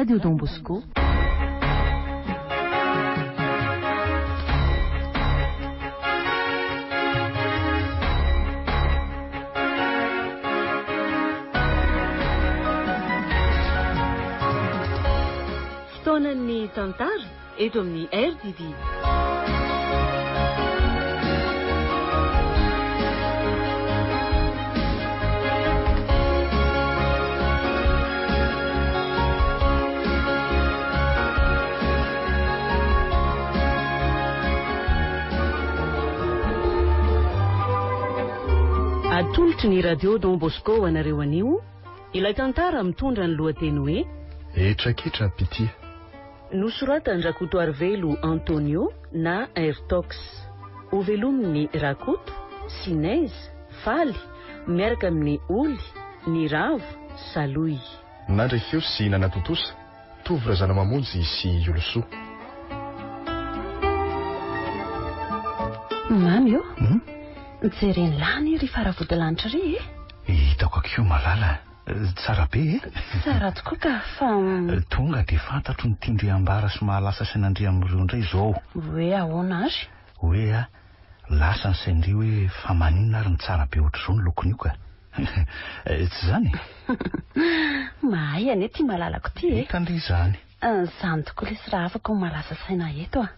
Radio Don Bosco. Fotoanan'ny tantara eto amin'ny RDD. Atolotry ny Radio Don Bosco ho anareo anio ilay tantara mitondra ny lohateny hoe Hetraketra-pitia. Nosoratan-dRakotoarivelo Antonio na Airtox. Hovelomin'i Rakoto, Sinez, Faly, miaraka amin'i Oly, Niravo, Salohy. Nandre feo sy nanatontosa, Tovo Razanamamonjy sy Iolosoa. Mamy ô! Jeren'i lany ry faravodilanitra ry e! Hitako akia malala. Tsara be e! Tsara tokoa ka, fa. Tonga dia fantatro ny tian-dry ambara sy mahalasa saina an-dry amin'ireo indray izao. Hoe ahoana ary? Hoe a, lasa ny sain-dry hoe fa maninona ary no tsara be ohatr'izao ny lokon'io ka. Tsy izany e? Mahay anie ity malalako ity e! Hitan-dry izany. Izany tokoa lesy raha afaka ho mahalasa saina eto a!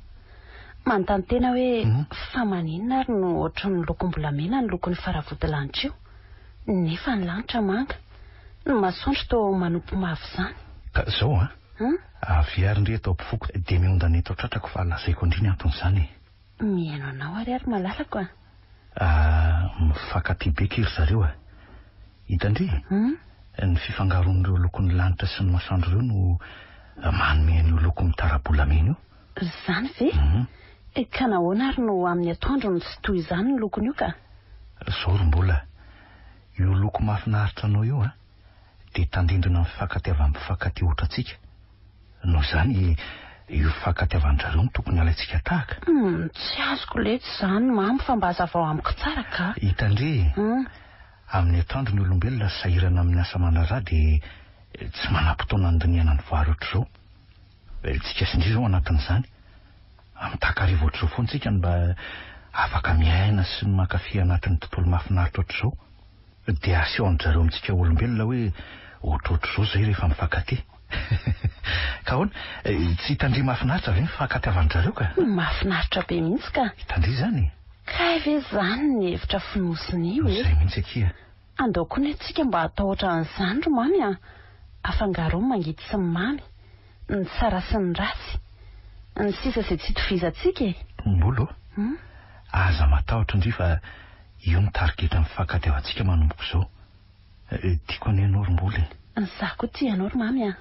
Manontany tena hoe fa maninona ary no ohatran'ny lokom-bolamena ny lokon'io faravodilanitra io? Nefa ny lanitra manga. Ny masoandro toa manopy mavo izany. Ka izao an! Avia ary ndry eto ampofoko dia miondana eto an-tratrako fa lazaiko an-dry ny anton'izany e! Mihaino anao ary ary malalako a! Ah, mifankatia be kay ry zareo a! Hitan-dry? Ny fifangaroan'ireo lokon'ny lanitra sy ny masoandro ireo no manome an'io loko mitara-bolamena io. Izany ve? Ka nahoana ary no amin'ny atoandro no tsy toy izany ny lokon'io ka? Zao ry Mbola, io loko mahafinaritra anao io an, dia tandindona amin'ny fifankatiavan'ny mpifankatia ohatrantsika. Noho izany, io fifankatiavan-dRareo no tokony halaintsika tahaka. Hum, tsy azoko letsy izany Mamy fa mba hazavao amiko tsara ka. Hitan-dry e, amin'ny atoandro ny olombelona sahirana amin'ny asa aman-draharaha dia tsy manam-potoana handinihana ny voary ohatr'izao. Tsika sy ndry zao anatin'izany. Amin'ny takariva ohatr'izao foana tsika no mba afaka miaina sy mankafy anatin'ny tontolo mahafinaritra ohatr'izao. Dia aseho an-dry zareo amintsika olombelona hoe ohatrohatr'izao izay rehefa mifankatia. Ka ahoana? Tsy hitan-dry mahafinaritra ve ny fifankatiavan-dry zareo ka? Mahafinaritra be mihitsy ka! Hitan-dry izany e? Kay ve izany ny hevitra fonosin'io e? Izay mihitsy akia. Andao koa ny antsika mba hatao ohatran'izany ry mamy a! Afangaro ny mangidy sy ny mamy, ny tsara sy ny ratsy, ny sisa izay tsy itovizantsika e! Mbolo o! Aza matahotra ndry fa io no tarigetra mifankatiavantsika manomboka izao. Tiako anie ianao ry Mbola e! Izaho koa tia anao ry mamy a!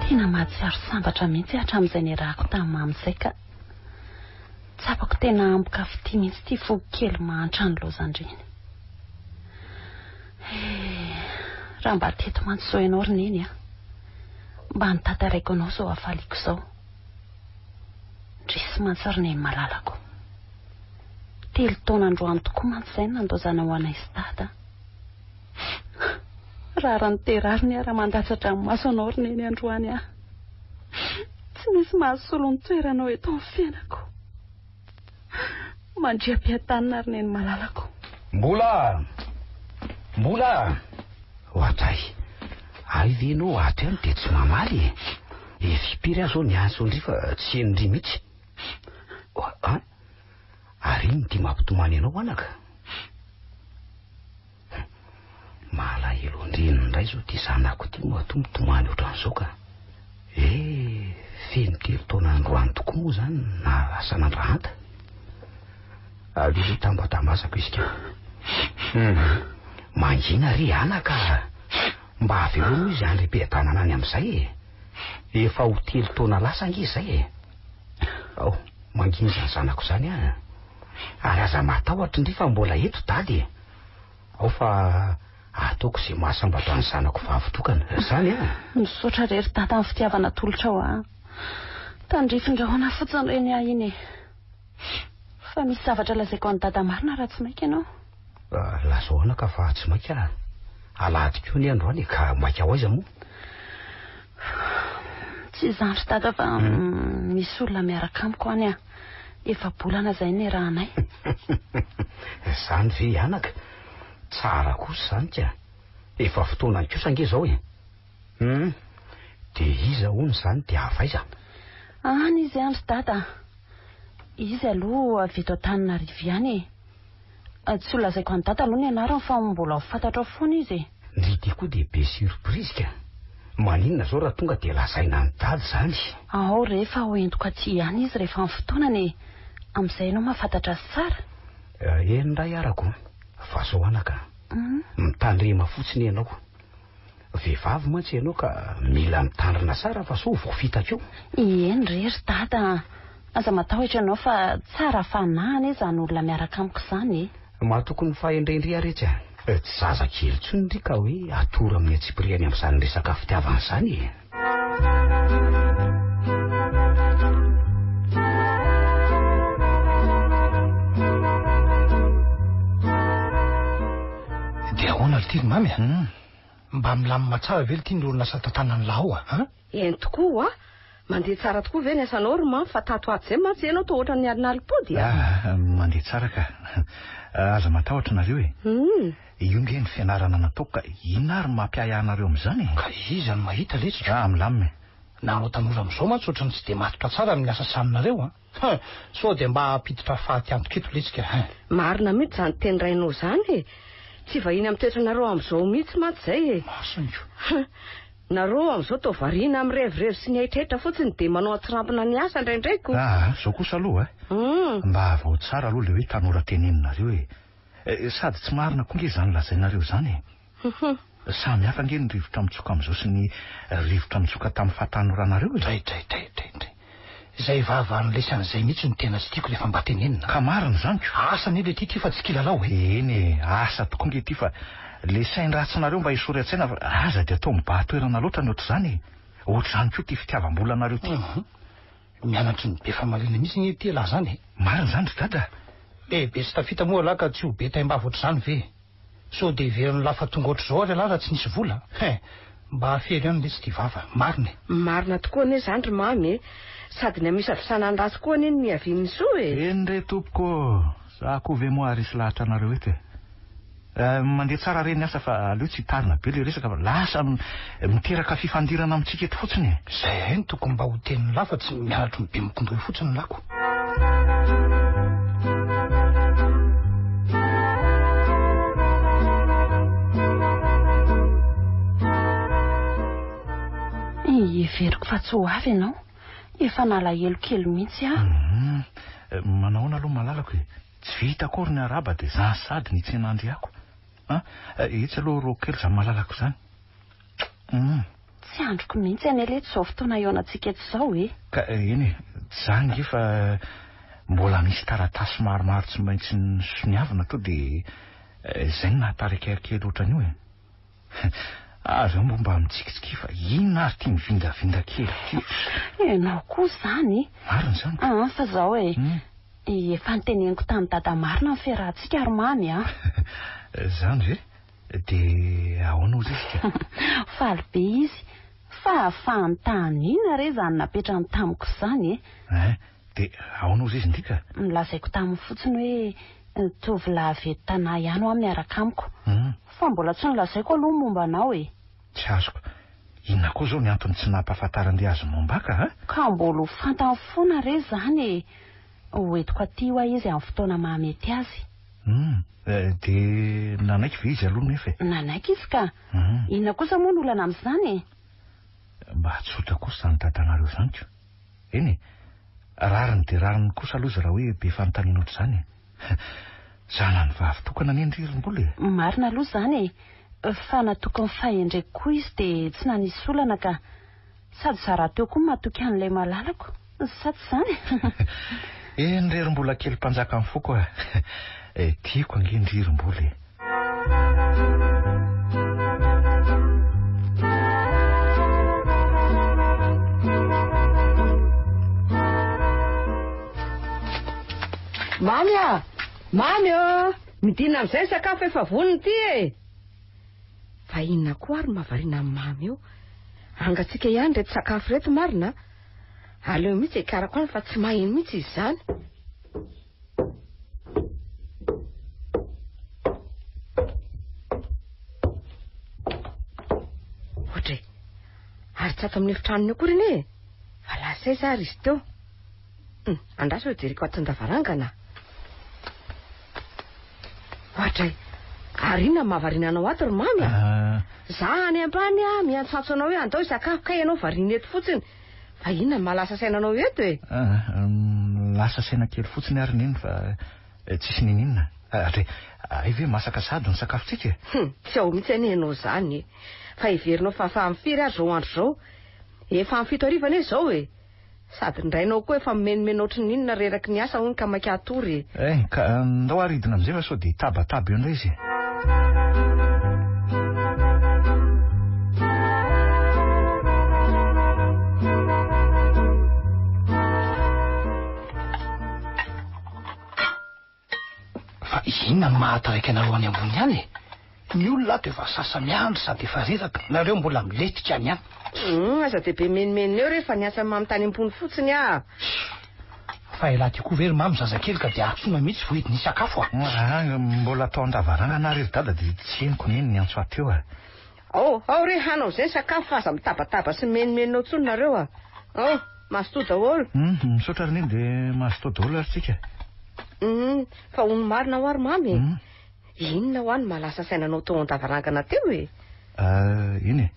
Tena mahatsiaro sambatra mihitsy aho hatramin'izay niarahako tamin'i Mamy izay ka. Tsapako tena ampoka fitia mihitsy ity foko kely mahantra nilaozan-dreny. Eh, raha mba teto mantsy izao ianao ry Neny a! Mba notantaraiko anao izao hafaliako izao. Ndrisy mantsy ry Neny malalako. Telo taona androany tokoa mantsy izay no nandaozanao anay sy Dada. Rarany dia rariny aho raha mandatsa-dranomaso anao ry Neny androany aho. Tsy misy mahasolo ny toeranao eto amin'ny fiainako. Mandriam-piadanana ry Neny malalako. Mbola! Mbola! Ohatray, hay ve ianao ato ihany dia tsy mamaly e? Efa impiry aho izao niantso an-dry fa tsy henon-dry mihitsy. An? Ary inona ity mampitomany anao anaka? Malahelo an-dreniny indray izao ity zanako ity matoa mitomany ohatran'izao ka. Eh, feno telo taona androany tokoa moa izany nahalasa an'Andrahanta. Aleo aloha tambatambazako izy ka. Hmm. Mangina re anaka. Mba avelao moa izy handrem-piadanana any amin'izay e. Efa ho telo taona lasa ange izay e. Ao, mangina izany zanako izany ah. Ary aza matahotra ndry fa mbola eto dada e. Ao fa ataoko izay mahasambatra ny zanako vavy tokana. Izany ah. Misaotra re ry dada amin'ny fitiavana atolotrao ahy. Tandrifindrahona fotsiny ireny ahy iny e. Fa misy zavatra lazaiko an'i Dada marina raha tsy maika ianao. Lazao anaka fa tsy maika aho. Alahady koa anie androany e, ka maika ho aiza moa? Tsy izany ry Dada fa misy olona miaraka amiko any aho. Efa-bolana izay niarahanay. Izany ve anaka? Tsara kosa izany ka. Efa fotoanany kosa ange izao e. Hum. Dia iza hono izany dia avy aiza? Any izy any ry Dada. Izy aloha avy eto Antananarivo ihany e. Tsy ho lazaiko an'i Dada aloha ny anarany fa mbola ho fantatrao foana izy e. Ndry ity koa dia be surprise ka. Maninona izao raha tonga dia lazaina an'i Dada izany? Ao re fa ho entiko aty ihany izy rehefa amin'ny fotoanany e. Amin'izay ianao mahafantatra azy tsara. Eny indray arako. Fa zao anaka a. Mitandrema fotsiny ianao. Vehivavy mantsy ianao ka mila mitandrina tsara fa sao voafitaka eo. Eny re ry Dada a! Aza matahotra ianao fa tsara fanahy anie izany olona miaraka amiko izany e! Matoky ny fahendren-dry aho retsy a! Tsy zaza kely intsony ndry ka hoe atoro amin'ny antsipiriany amin'izany resaka fitiavana izany e! Dia ahoana ry ty ry mamy a? Mba milamina tsara ve ity ny orinasa tantanan'i Lao a? An? Eny tokoa oa! Mandeha tsara tokoa ve ny asanao ry mamy fa tato ato izay mantsy ianao toa ohatran'ny alinalim-pody a! Ah, mandeha tsara ka. Aza matahotra nareo e. Io nge ny fianarana nataoko ka inona ary no mampiahiahy anareo amin'izany e? Ka iza no mahita letsy ka? Ah, milamina e. Nareo tanora amin'izao mantsy ohatran'ny tsy dia matotra tsara amin'ny asa sahaninareo an! Huh! Sao dia mba hampiditra faty antoka eto letsy ka hein! Marina mihitsy izany teny rainao izany e! Tsy vahiny amin'ny toetranareo amin'izao mihitsy mantsy izay e! Masoniko. Huh! Nareo amin'izao toa variana amin'ny revirevy sy ny haitraitra fotsiny dia manao an-tsirampina ny asa indraindray ko! Ah, izao kosa aloha e! Mba avao tsara aloha ilay hoe tanora teneninareo e! Sady tsy marina koa nge izany lazainareo izany e! Samy hafa ange ny rivotra mitsoka amin'izao sy ny rivotra nitsoka tamin'ny fahatanoranareo e! Dray dray dray dray dray. Izay vava an'ilay an'izay mihitsy no tena tsy tiako rehefa mba tenenina. Ka marina izany ko! Asa anie le ty ty fa tsy kilalao e! Eny e, asa tokoa nge ity fa le sain-dratsinareo mba esory an-tsaina fa aza dia atao mibahan-toerana loatra ny ohatr'izany e! Ohatr'izany koa ity fitiavam-bolanareo ity. Hum. Mianatry ny be famarina mihitsy anie ity elah zany e! Marina izany ry dada a! Lehibe sy tafita moa elah ka tsy ho be taim-bava ohatr'izany ve? Sao dia heverin'lah fa tonga ohatr'izao ary elah raha tsy nisy vola? Hein! Mba afero ihany letsy ity vava. Marina e! Marina tokoa anie izany ry Mamy e! Sady ny amisavisana ny ratsy koa anie no niavian'ny soa e! Eny re tompoko ô! Za koa ve moa haharesy lahatra anareo eto e! Mandeha tsara re ny asa fa aleo tsy hitarina be le resaka fa lasa miteraka fifandirana amintsika eto fotsiny e! Zay hay no tokony mba ho tenin'lah fa tsy mianatry ny be mikondoy fotsiny lako. Heveriko fa tsy ho avy ianao. Efa nalahelo kely mihitsy aho. Manahoana aloha malalako e? Tsy vita akory ny arahaba dia za sady nitsena andriako. An! Etsy aloha ro kely izany malalako izany. Hum. Tsy andriko mihitsy anie letsy izao fotoana hihaonantsika eto izao e! Ka eny e, tsy izany nge fa mbola misy taratasy maromaro tsy maintsy nosoniavina tao dia izay no nahatarika ahy kely ohatran'io e. Avy eo moa mba mitsikitsiky fa inona ary ity mivindavinda kely ity? Ianao koa izany. Marina izany. Aa fa izao e. Efa noteneniko tamin'i Dada marina ny fiarahantsika ry Mamy a. Izany ve? Dia ahoana hozy izy ka? Faly be izy. Fa fanontaniana re izany napetrany tamiko izany e. Ein, dia ahoana hozy izy ndry ka? Nolazaiko taminy fotsiny hoe tovolahy avy eto Tanà ihany hoa miaraka amiko. Fa mbola tsy nolazaiko aloha ny momba anao e. Tsy azoko. Inona koa izao ny antony tsy nampahafantaran-dry azy momba ahy ka a? Ka mbola ho fantany foana re izany e. Ho entiko aty hoa izy amin'ny fotoana mahamety azy. Hum, dia nanaiky ve izy aloha nefa e? Nanaiky izy ka. Inona kosa moa no olana amin'izany e? Mba tsotra kosa izany dadanareo izany ko. Eny e, rariny dia rariny kosa aloha izy raha hoe be fanontaniana ohatr'izany e. Zanany vavy tokana anie ndry ry Mbola e. Marina aloha izany e. Fa natoky ny fahendreko koa izy dia tsy nanisy olana ka. Sady za rahateo koa matoky an'ilay malalako, sa tsy izany? Eny re ry mbola kely mpanjakan'ny foko a! Tiako ange ndry ry mbola e! Mamy a! Mamy ô! Midina amin'izay ny sakafo efa vonona ity e! Fa inona koa ary no mahavariana an'i Mamy eo? Hangatsiaka ihany ireto sakafo ireto marina a! Aleo mihitsy hiakarako any fa tsy maheno mihitsy izy izany. Ohatra e! Ary tsy ato amin'ny efitranony akory anie e! Fa lasa aiza ary izy teo? Hum, andraso eo jereko ato an-davarangana. Ohatra e! Ary inona no mahavariana anao ato ry Mamy a? Ah. Za any ambany a, miantsoantso anao hoe andao hisakafo kay ianao variana eto fotsiny. Fa inona no mahalasa saina anao eto e? Ah, lasa saina kely fotsiny ary neny fa eh, tsisy nininona. Ary hay ve masaka sahady ny sakafontsika e? Hum, tsy ao mihitsy anie ianao izany e. Fa heverinao fa fa amin'ny firy ary izao andro izao? Efa amin'ny 7 hariva anie izao e. Sady ny rainao koa efa mimenomeno ohatry ny inona reraky ny asa hono ka maika hatory e. Eh, ka ndao ary hidina amin'izay fa sao dia hitabataba eo indray izy e. Fa inona no mahataraiky anareo any ambony any e? Ny olona ato efa sasa miandry sady efa reraka, nareo mbola milentika any ihany. Hum, aza dia be menomenona eo re fa niasa mamy tany am-pony fotsiny aho. Fa elah ty koa ve ry mamy zazakely ka dia antsoina mihitsy vao hidina hisakafo a? Ah, mbola atao an-davarangana ary ry dada dia tsy henoko neny ny antso ahy teo a. Ao, ao re hanao izay ny sakafo fa aza mitabataba sy mimenomenona ao intsony nareo a. Ao, mazotoa daholo. Hum, misaotra ry neny dia mazotoa daholo ary tsika. Hum, fa hono marina hoa ry mamy e. Inona hoa no mahalasa saina anao tao an-davarangana teo e? Ah, iny e.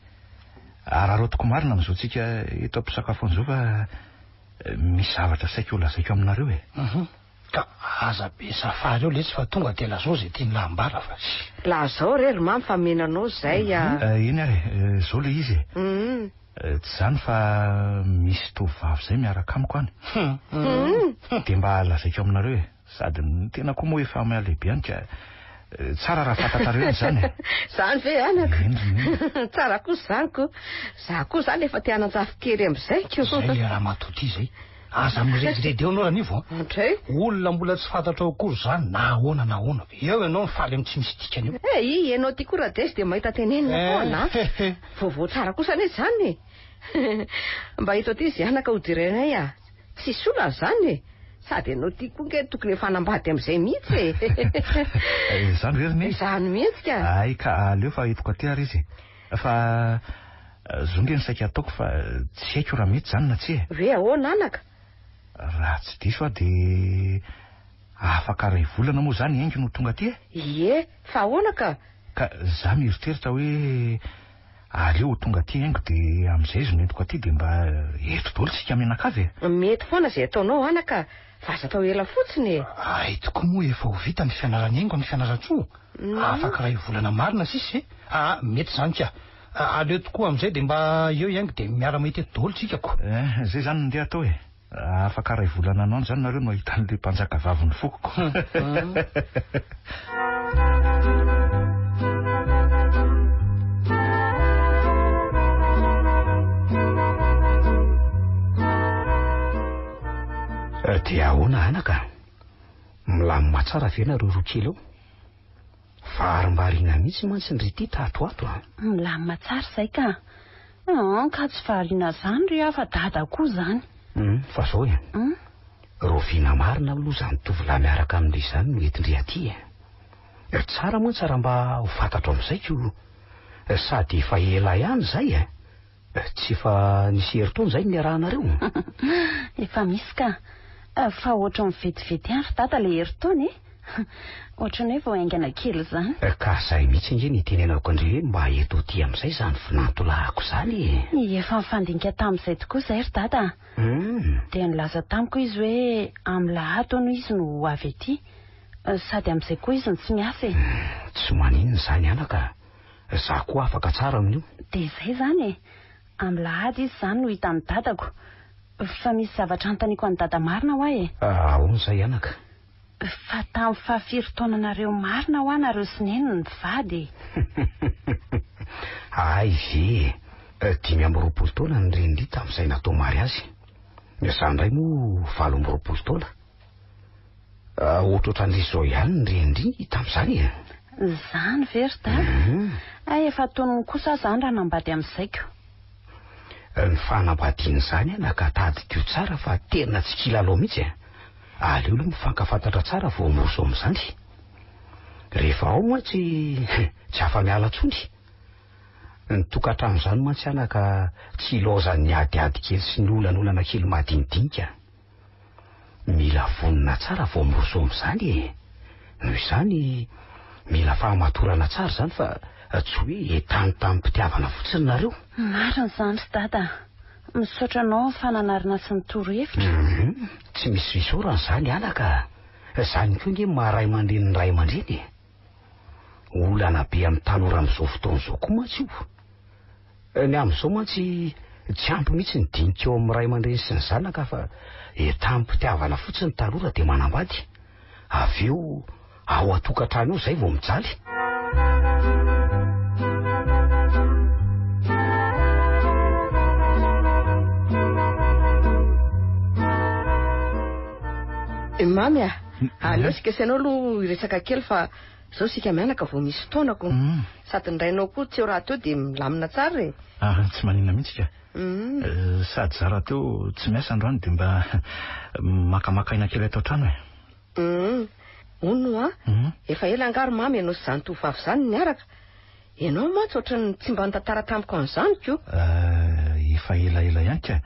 Araraotiko marina amin'izao tsika eto am-pisakafoana izao fa misy zavatra saika ho lazaiko aminareo e. Hum, ka aza be safary eo letsy fa tonga dia lazao izay tian'lah ambara fa. Lazao re ry mamy fa mena anao izay a. Eny ary e, izao ilay izy e. Tsy izany fa misy tovovavy izay miaraka amiko any. Dia mba lazaiko aminareo e. Sady ny tena koa moa efa mihalehibe ihany ka tsara raha fantatrareo ihany izany e. Izany ve anaka? Eny ry neny. Tsara kosa izany ko. Za koa izany efa te hanan-jafikely amin'izay ko. Izay ilay ramatoa ity izay. Aza mirediredy eo ianao Ranivo a. Andray. Olona mbola tsy fantatrao akory izany na ahoana na ahoana. Eo ianao mifaly amin'ny tsy misy dikany eo. Eh, i ianao ity koa Radesy dia mahita tenenina foana a. Vaovao tsara kosa anie izany e. Mba eto aty izy anaka ho jerenay a. Tsisy olana izany e! Sady ianao ity koa nge tokony efa hanambady amin'izay mihitsy e! Izany ve ry Neny? Izany mihitsy ka! Hay ka aleo fa entiko aty ary izy e! Fa zo nge ny saika ataoko fa tsy haiko raha mety izany na tsia e! Hoe ahoana anaka? Raha tsy diso aho dia afaka iray volana moa izany Haingo no tonga aty e! Ie, fa ahoana ka? Ka za mieritreritra hoe Aleo ho tonga aty haingo dia amin'izay izy no entiko aty dia mba eto daholo isika mianakavy e. Mety foana izay ataonao anaka fa aza atao ela fotsiny e. Hay tokoa moa efa ho vita ny fianaran'i Haingo any Fianarantsoa. Afaka iray volana marina sisa e. Aa mety izany ka. Aleo tokoa amin'izay dia mba eo i Haingo dia miara-mahita eto daholo isika ko. Eh, izay izany no ndeha atao e. Afaka iray volana anao izany nareo no hahita an'ilay mpanjaka vavin'ny fokoko. Dia ahoana anaka? Milamina tsara ve nareo roa kely ao? Varimbariana mihitsy mantsy ndry ity tato ato a. Milamina tsara izay ka. An, ka tsy variana izany ry aho fa dada koa izany. Hum, fa zao e. Hum. Rahoviana marina aloha izany tovolahy miaraka amin-dry izany no entin-dry aty e. Tsara mantsy raha mba ho fantatro amin'izay ko. Sady efa ela ihany izay e. Tsy efa nisy herintaona izay no niarahanareo? Efa misy ka. Fa ohatran'ny vetivety ihany ry dada ilay herintaona e. Ohatran'ny hoe vao haingana kely izany. Ka izay mihitsy ange no itenenako an-dry hoe mba eto aty amin'izay izany vinantolahiko izany e. Efa nifandinika tamin'izay tokoa izay ry dada a. Dia nilaza tamiko izy hoe amin'ny lahady hono izy no ho avy aty. Sady amin'izay koa izy no tsy miasa e. Tsy maninona izany anaka a. Za koa afaka tsara amin'io. Dia izay izany e! Amin'ny lahady izy izany no hitan'i dadako. Fa misy zavatra anontaniako an'i dada marina hoa e! Ahoana izay anaka? Fa tamin'ny fahafiry taonanareo marina hoa nareo sy neny no nivady e? Hay ve e! 25 taona ny reniny tamin'izay natao mariazy. Za indray moa 28 taona. Ohatrohatran'dry izao ihany ny renin-dry tamin'izany e. Izany ve ry dada? Hay efa tonony kosa aho izany raha hanambady amin'izay ko. Ny fanambadiana izany anaka tadidio tsara fa tena tsy kilalao mihitsy e. Aleo aloha mifankafantatra tsara vao miroso amin'izany. Rehefa ao mantsy tsy afa-miala intsony. Ny tokantrano izany mantsy anaka tsy ilaozan'ny adiady kely sy ny olanolana kely madinidinika. Mila vonona tsara vao miroso amin'izany e! Noho izany, mila fahamatorana tsara izany fa tsy hoe entany tamim-pitiavana fotsiny nareo. Marina izany ry Dada a! Misaotra anao amin'ny fananarana sy ny torohevitra. Hum, tsy misy fisaorana izany anaka a! Izany koa ange maha ray aman-dreny ny ray aman-dreny e! Olana be amin'ny tanora amin'izao fotoana izao koa mantsy io. Ny amin'izao mantsy tsy ampy mihitsy ny dinika eo amin'ny ray aman-dreny sy ny zanaka fa entam-pitiavana fotsiny ny tanora dia manambady. Avy eo ao an-tokantrano eo izay vao mijaly. Mamy a! Aleo isika sy ianao aloha hiresaka kely fa Zao isika mianaka vao misy fotoana ko. Sady ny rainao koa tsy eo rahateo dia milamina tsara e. Ah, tsy maninona mihitsy ka. Sady za rahateo tsy miasa androany dia mba makamaka aina kely ato an-trano e. Hono hoa, efa ela angaha ry mamy ianao sy izany tovovavy izany no niaraka? Ianao mantsy ohatran'ny tsy mba nitantara tamiko an'izany ko. Efa elaela ihany ka.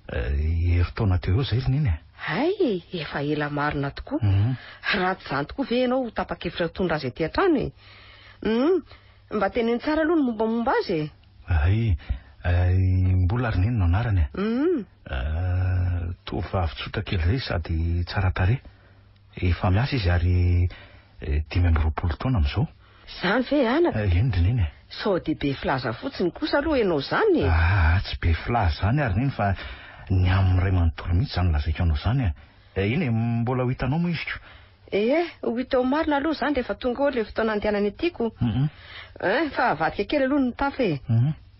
Herintaona teo eo izay ry Neny e. Hay, efa ela marina tokoa. Raha tsy izany tokoa ve ianao ho tapa-kevitra hitondra azy aty an-trano e? Hum, mba teneno tsara aloha ny mombamomba azy e. Hay, Mbola ry Neny no anarany e. Tovovavy tsotra kely izay sady tsara tarehy. Efa miasa izy ary 25 taona amin'izao. Izany ve anaka? Eny ry Neny e. Sao dia be filaza fotsiny kosa aloha ianao izany e? Aa, tsy be filaza izany ary Neny fa ny amin'ny ray manontolo mihitsy izany lazaiko anao izany e. Eny e, mbola ho hitanao moa izy ko. Ee, ho hita eo marina aloha izany rehefa tonga eo ilay fotoana andehanany aty ko. Ein, fa avadika kely aloha ny tafo e.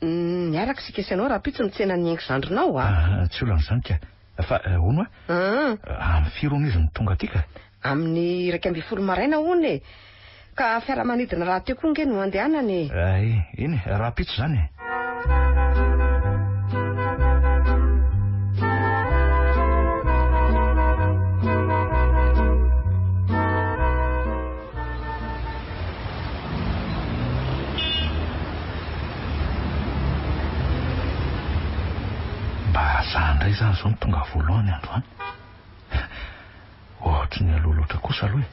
Miaraka isika sy ianao rahampitso mitsena an'i Haingo zandrinao a. Tsy olana izany ka. Fa hono a, amin'ny firy hono izy no tonga aty ka? Amin'ny 11 maraina hono e. Ka fiaramanidina rahateo koa nge no andehanana e. Ay, eny e, rahampitso izany e. Mba za indray izany izao no tonga voalohany androany. Ohatry ny aloha loatra kosa aloha e.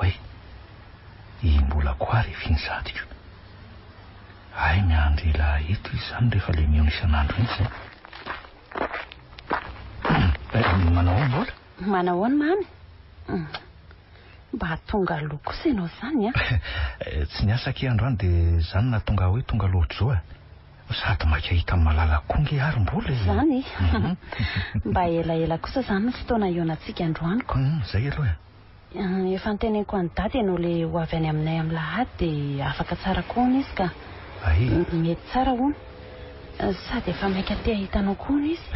Oay, i Mbola koa ary efa iny sahady ko. Hay miandry ela eto izy izany rehefa ilay mihaona isan'andro iny izay. Manao ahoana Mbola? Manao ahoana Mamy? Mba tonga aloha kosa ianao izany an! Tsy niasa akia androany dia izany no nahatonga ahy hoe tonga aloha ohatr'izao e! Sady maika hahita an'i Malala koa nge ary Mbola e! Izany e! Mba elaela kosa izany ny fotoana hihaonantsika androany ko! Izay aloha e! Efa noteneniko an'i Dada ianao ilay ho avy any aminay amin'ny lahady dia afaka tsara koa hono izy ka! Ay! Mety tsara hono! Sady efa maika te hahita anao koa hono izy!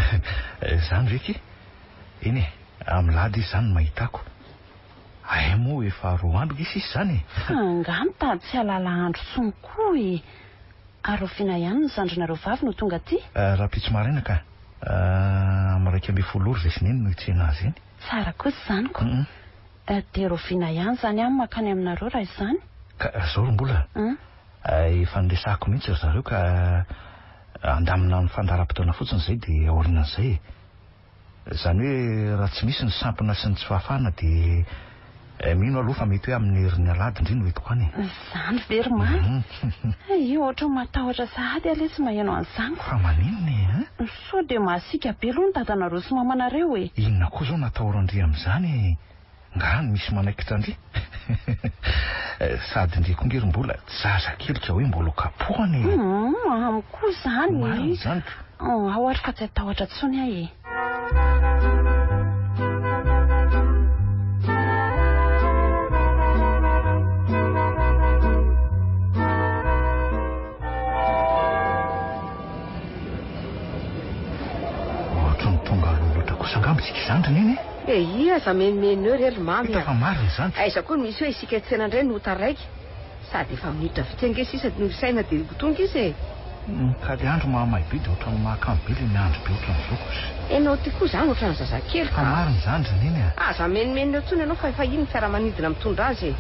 Izany ve ki? Eny e! Amin'ny lahady izy izany no mahita ako. Hay moa efa roa andro nge sisa izany e! Fa angaha mitady tsy hahalala andro intsony koa e! Ary oviana ihany ny zandrinareo vavy no tonga aty? Rahampitso maraina ka. Amin'ny 11 ora izay sy neny no hitsena azy eny. Tsara kosa izany ko. Dia rahoviana ihany izany aho no mankany aminareo raha izany? Ka izao ry Mbola a! Efa niresahako mihitsy ry zareo ka handamina ny fandaharam-potoana fotsiny izay dia aorianan'izay e! Izany hoe raha tsy misy ny sampona sy ny tsy fahafahana dia mino aloha fa mety hoe amin'ny herin'ny alahady ndry no entiko any e. Izany ve ry Mamy? Hay, ohatran'ny matahotra sahady aho lesy maheno an'izany ko. Fa maninona e, hein? Sao dia masiaka be aloha ny dadanareo sy mamanareo e. Inona koa izao no atahoran-dry amin'izany e? Nga no misy manaikitra an-dry? Sady ndry koa nge ry Mbola tsy zaza kely ka hoe mbola ho kapohana e! Humm, amiko koa izany e! Marina izany ko! Ao ary fa tsy hatahotra intsony aho e! Ohatran'ny tonga aloha loatra kosa angamba isika izany ry Neny e! E ia aza menomenona eo re ry Mamy Hita a. fa marina izany. Aiza koa no misy hoe isika hiantsena indray no ho taraiky. Sady efa minitra vitsy ange sisa no isaina dia ho tonga izy e. Ka le andro mahamay be dia ohatran'ny mahakamo be le miandry be ohatran'izao kosa. Enao ty koa zany ohatran'ny zazakely Fa ka. marina izany ry Neny a. Aza menomenona eo intsony ianao fa efa iny ny fiaramanidina mitondra azy e.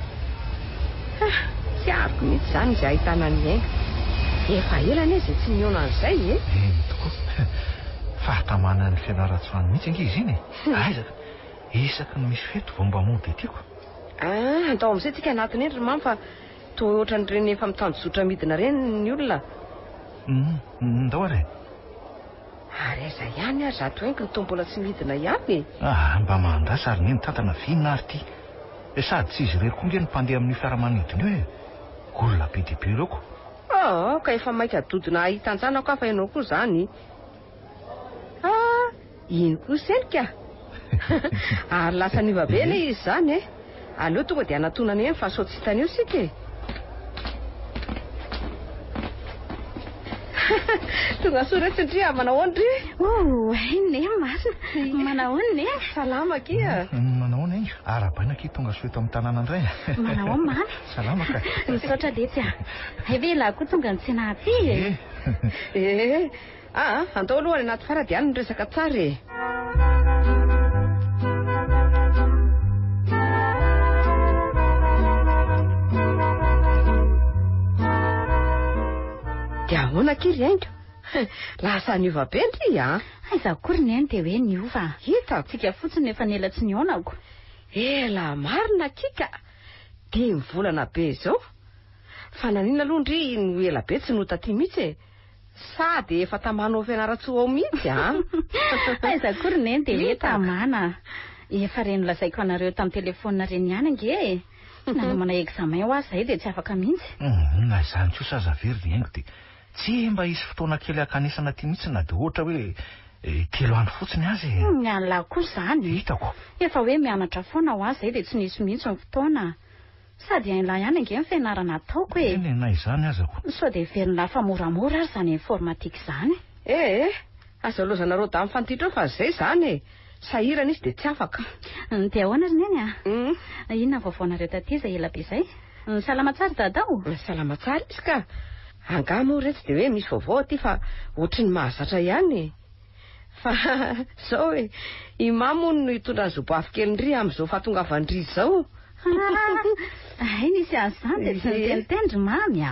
Ah, tsy ariko mihitsy izany izay ahitana an'i Haingo. Efa ela anie izay tsy nihaona an'izay e. Eny tokoa. Fahatamana an'i Fianarantsoa any mihitsy ange izy iny e. Aiza ka. Isaky ny misy fety vao mba mody aty ko. Ah, andao amin'izay tsika anatiny eny ry Mamy fa toa ohatran'ireny efa mitanjozotra midina ireny ny olona. Hum, ndao ary e. Ary aiza ihany ary zato haingo no toa mbola tsy midina ihany e. Ah, mba mahandrasa ary neny tantana v'inona ary ity. Sady tsy izy irery koa nge no mpandeha amin'io fiaramanidina io e. Olona be dia be ireo ko. Ah, ka efa maika dodona hahita an-janako aho fa ianao koa izany. Ah, iny koa selika. Ary lasa niova be anie izy izany e. Aleo tonga dia hanatonana eny fa sao tsy hitany eo isika e. Tonga soa retsy ndry a, manao ahoana ndry? Oh, hay neny marina. Manao ahoana neny? Salama akia. Manao ahoana Haingo? Arahabaina akia tonga soa eto amin'ny tanàna indray. Manao ahoana Mamy? Salama ka. Misaotra letsy a. Hay ve ialahy koa tonga nitsena aty e? Eh, aa, andao aloha any anaty fiara dia any no resaka tsara e. Dia ahoana akia ry Haingo? Lasa niova be ndry a. Aiza akory neny dia hoe niova. Hitako. Tsika fotsiny no efa nela tsy nihaonako. Ela marina akia ka. Dimy volana be izao. Fa naninona aloha ndry no ela be tsy no taty mihitsy e? Sa dia efa tamana ao Fianarantsoa ao mihitsy a? Aiza akory neny dia hoe Hitako. tamana. Efa reny nolazaiko anareo tamin'ny telefaonina reny ihany ange e. Nanomana examen ho aho izahay dia tsy afaka mihitsy. Na izany kosa aza ve ry Haingo dia tsy mba hisy fotoana kely hankanesana aty mihitsy na dia ohatra hoe telo andro fotsiny aza e. Ny an'lah koa izany. Hitako. Efa hoe mianatra foana ho aho izahay dia tsy nisy mihitsy ny fotoana. Sady hain'lah ihany ange ny fianarana ataoko e. Eny e, na izany aza ko. Sao dia heverin'lah fa moramora ary izany informatique izany. Eh eh, aza lozanareo dame fantitra eo fa izay izany e. Sahirana izy dia tsy afaka. Dia ahoana ry Neny a? Inona ny vaovaonareo taty izay ela be izay? Salama tsara dada o? Salama tsara izy ka. Angaha moa re tsy dia hoe misy vaovao aty fa ohatry ny mahazatra ihany e. Fa izao e, i Mamy hono no hitondra ny zobavy kelindry amin'izao fahatongavan-dry izao. Hay nisy an'izany dia tsy niteniteny ry Mamy a.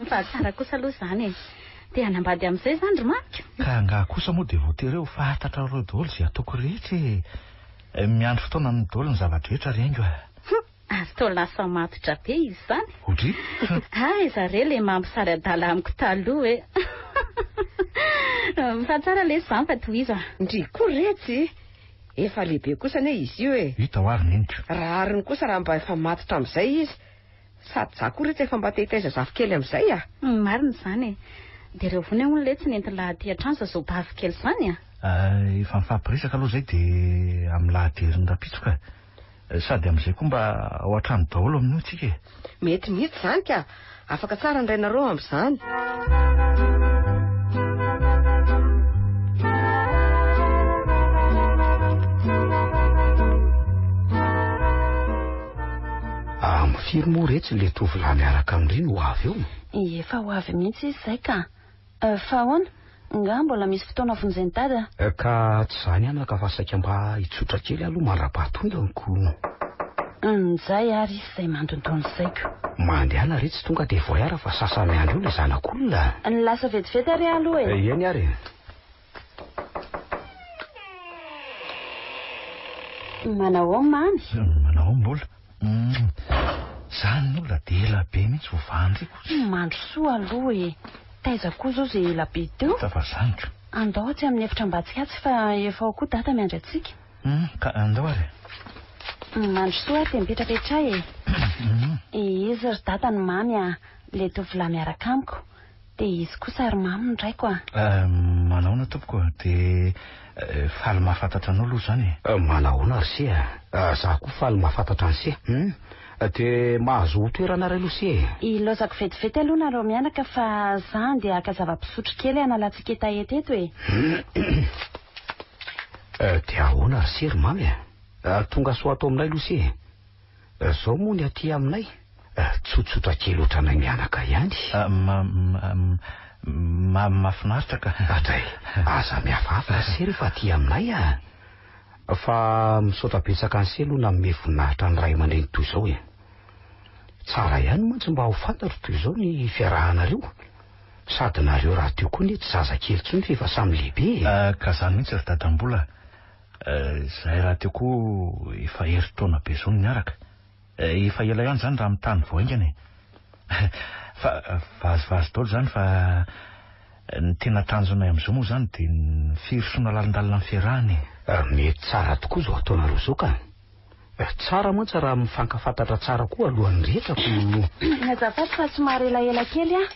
Fa tsara kosa aloha izany e. Te hanambady amin'izay izany ry Mamiko? Ka angaha kosa moa dia voatery hoe ho fantatrareo daholo izay ataoko rehetra e. Miandry fotoana ny daholo ny zava-drehetra ry Haingo a. Ary toa lasa matotra be izy izany. Odry. Aiza re le mampisary adala amiko taloha e. Fa tsara lesy izany fa tohizo a. Ndry koa retsy. Efa lehibe kosa anie izy io e. Hita ho ary neniko. Rariny kosa raha mba efa matotra amin'izay izy. Sady za koa retsy efa mba te hitaiza zafikely amin'izay a. Marina izany e. Dia ireo vony hono letsy nentin'i lahy aty an-trano zazobavy kely izany a. Efa mifampiresaka aloha izay dia amin'ny lahaderin'ny rahampitso ka. Sady amin'izay koa mba ao an-trano daholo amin'io tsika e. Mety mihitsy izany ka. Afaka tsara ny rainareo amin'izany. Amin'ny firy moa retsy ilay tovolahy miaraka amin'ireny ho avy eo? Efa ho avy mihitsy izy izay ka. Fa ahoana? Nga mbola misy fotoana vonjen'i Dada? Ka tsy izany ihany ka fa saika mba hitsotra kely aloha mandra-pahatongany ko. Njay ary izy izay mandondona saiko. Mandehana re tsy tonga dia voyara fa sasa miandry eo ilay zanak'olona. Ny lasa vetivety ary aloha e. Eny ary e. Manao ahoana Mamy? Manao ahoana mbola? Izany olona dia ela be mihitsy vao vahan-driko. Mandrosoa aloha e. Taiza koa izao izay ela be teo? Hita fa zaniko. Andao atsy amin'ny efitra ambadika atsy fa efa ao koa dada miandry antsika. Ka andao ary. Mandrosoa ary dia mipetrapetraha e. Izy ry dada no Mamy a, ilay tovolahy miaraka amiko. Dia izy kosa ry Mamy no raiko a. Manahoana tompoko, dia faly mahafantatra anao aloha izany e. Manahoana ry se a, za koa faly mahafantatra an'i se. Dia mahazo toerana ary aloha se e. Ilaozako vetivety aloha nareo mianaka fa za andeha haka zava-pisotro kely hanalantsika hetaheta eto e. Dia ahoana ry se ry mamy a? Tonga soa ato aminay aloha se e. Zao moa ny aty aminay, tsotsotra kely ohatranay mianaka ihany. Ma, mahafinaritra ka. Adray, aza mihafahafa ry se rehefa aty aminay a. Fa misaotra betsaka an'i se aloha nanome voninahitra ny ray aman-dreny toy izao e. Tsara ihany mantsy mba ho fantatro toy izao ny fiarahanareo. Sady nareo rahateo koa anie tsy zazakely intsony fa efa samy lehibe e. Ka zany mihitsy ry dadambola. Izahay rahateo koa efa herintaona be izao no niaraka. Efa ela ihany izany raha amin'ny tany vao haingana e. Fa vazivazy daholo izany fa ny tena tanjonay amin'izao moa izany dia ny firosoana lalindalina amin'ny fiarahana e. Mety tsara tokoa izao ataonareo izao ka. Tsara mantsy raha mifankafantatra tsara koa alohan'ny rehetra ko. Azafady fa somary elaela kely aho.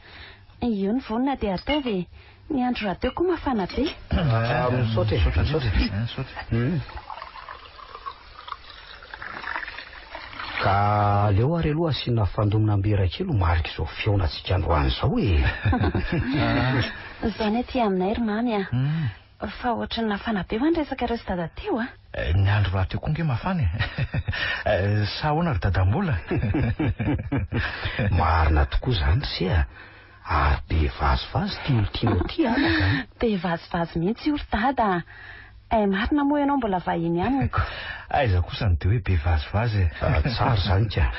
Io ny vonona dia ataovy e. Ny andro rahateo koa mafana be. Misaotra e, misaotra e. Ka aleo ary aloha asiana fandomina ambera kely ho marik'izao fihaonantsika androany izao e. Izao ny aty aminay ry Mamy a. Fa ohatran'ny nafana be hoa ny resakareo sy Dada teo a! Ny andro rahateo koa nge mafana e! Sa ahoana ry Dadambola? Marina tokoa izany ry se a! Ary be vazivazy ity olon-tianao ity anaka a! Be vazivazy mihitsy io ry Dada a! Eh marina moa ianao mbola vahiny amiko. Aiza kosa no dia hoe be vazivazy e! Tsara izany ka!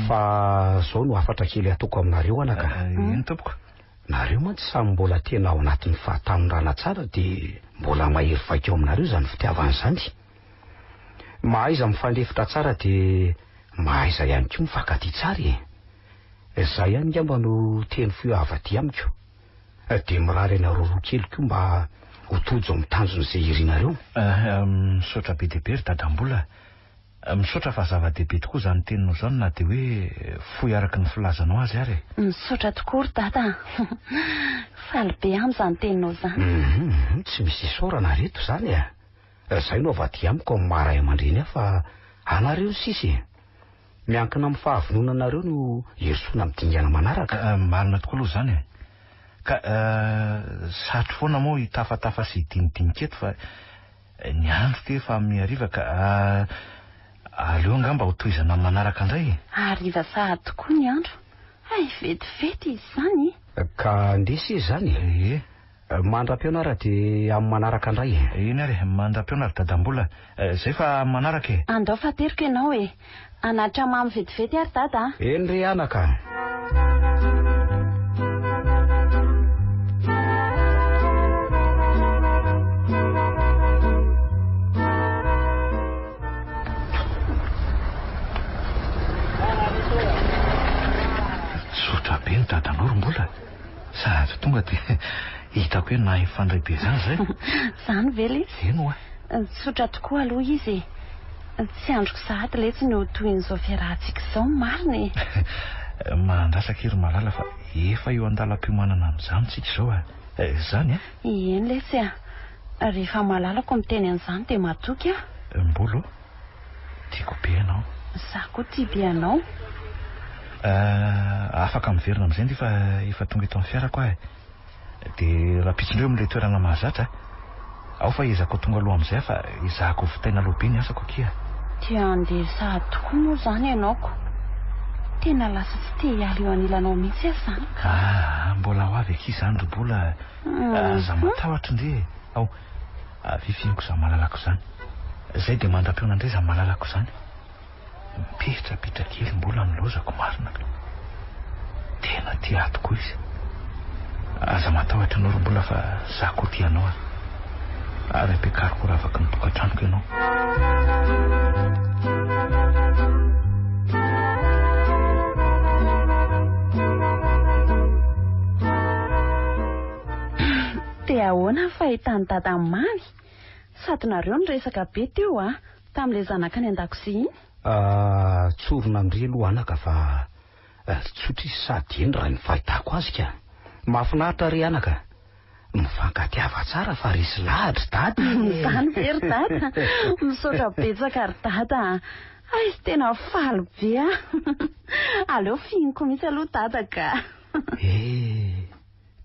Fa izao no hafatra kely ataoko aminareo anaka. Eny tompoko. Nareo mantsy samy mbola tena ao anatin'ny fahatanorana tsara dia mbola mahery vaika ao aminareo izany fitiavana izany. Mahaiza mifandefitra tsara dia mahaiza ihany koa mifankatia tsara e. Izay ihany ngamba no teny fohy avy aty amiko. Dia mirary anareo roa kely koa mba ho tojo amin'ny tanjona izay irinareo. Misaotra be dia be ry dadambola a. Misaotra fa zava-dehibe tokoa izany teninao izany na dia hoe fohy araka ny filazanao azy ary e. Misaotra tokoa ry Dada a! Faly be aho amin'izany teninao izany. Hum, tsy misy isaorana ry reto izany e! Izay no avy aty amiko amin'ny maha ray aman-dreny ahy fa anareo ny sisa e! Miankina amin'ny fahavononanareo no hirosoana amin'ny dingana manaraka. Marina tokoa aloha izany e! Ka satry foana moa hitafatafa sy hidinidinika eto fa Ny andro ty efa mihariva ka aleo angamba ho tohizana amin'ny manaraka indray e. Hariva sahady tokoa ny andro. Hay vetivety izy izany e. Ka ndeha se izany e. Ie. Mandra-pihaona ary dia amin'ny manaraka indray e. Eny ary e, mandra-pihaona ry dadambola. Zay fa amin'ny manaraka e. Andao fa ateriko ianao e. Hanatitra mamy vetivety ary dada a. Eny re anaka a. Tsotra be ny dadanao ry Mbola. Sady tonga dia hitako hoe nahay mifandray be izany izay. Izany ve lesy? Eny oa. Tsotra tokoa aloha izy e. Tsy andriko sahady letsy ny ho tohin'izao fiarahantsika izao marina e. Mahandrasa akia ry Malala fa efa eo an-dalam-piomanana amin'izany tsika izao a. Izany a? Eny letsy a. Rehefa malalako miteny an'izany dia matoky aho. Mbolo o. Tiako be ianao. Izaho koa tia be anao. Afaka miverina amin'izay ndry fa efa tonga eto amin'ny fiarako aho e. Dia rahampitso indray eo amin'ilay toerana mahazatra a. Ao fa ezako tonga aloha amin'izay aho fa ezahako vitaina aloha be ny asako akia. Te handeha sahady tokoa moa izany ianao ko. Tena lasa tsy te hiala eo anilanao mihitsy aho izany ka. Aa, mbola ho avy akia izany ry Bola a. Aza matahotra ndry e. Ao, avia fihiniko izany malalako izany. Izay dia mandra-pihaona indray izany malalako izany. Mipetrapetra kely mbola ny lozako marina ka. Tena tia ahy tokoa izy. Aza matahotra ianao ry Mbola fa za koa tia anao a. Ary ampiakariko ho ravaky ny tokantranoko ianao. Dia ahoana ny fahitan'i Dada an'i Mamy? Sady nareo niresaka be teo a! Tamin'ilay zanaka any an-dakozia iny? Ah, tsorina amin-dry aloha anaka fa tsotra izy sady eny raha ny fahitako azy ka. Mahafinaritra re anaka. Mifankatiava tsara fa resy lahatra dada e. Izany ve ry dada? Misaotra betsaka ry dada a. Hay tena faly be aho. Aleo fihiniko mihitsy aloha dada ka. Eh.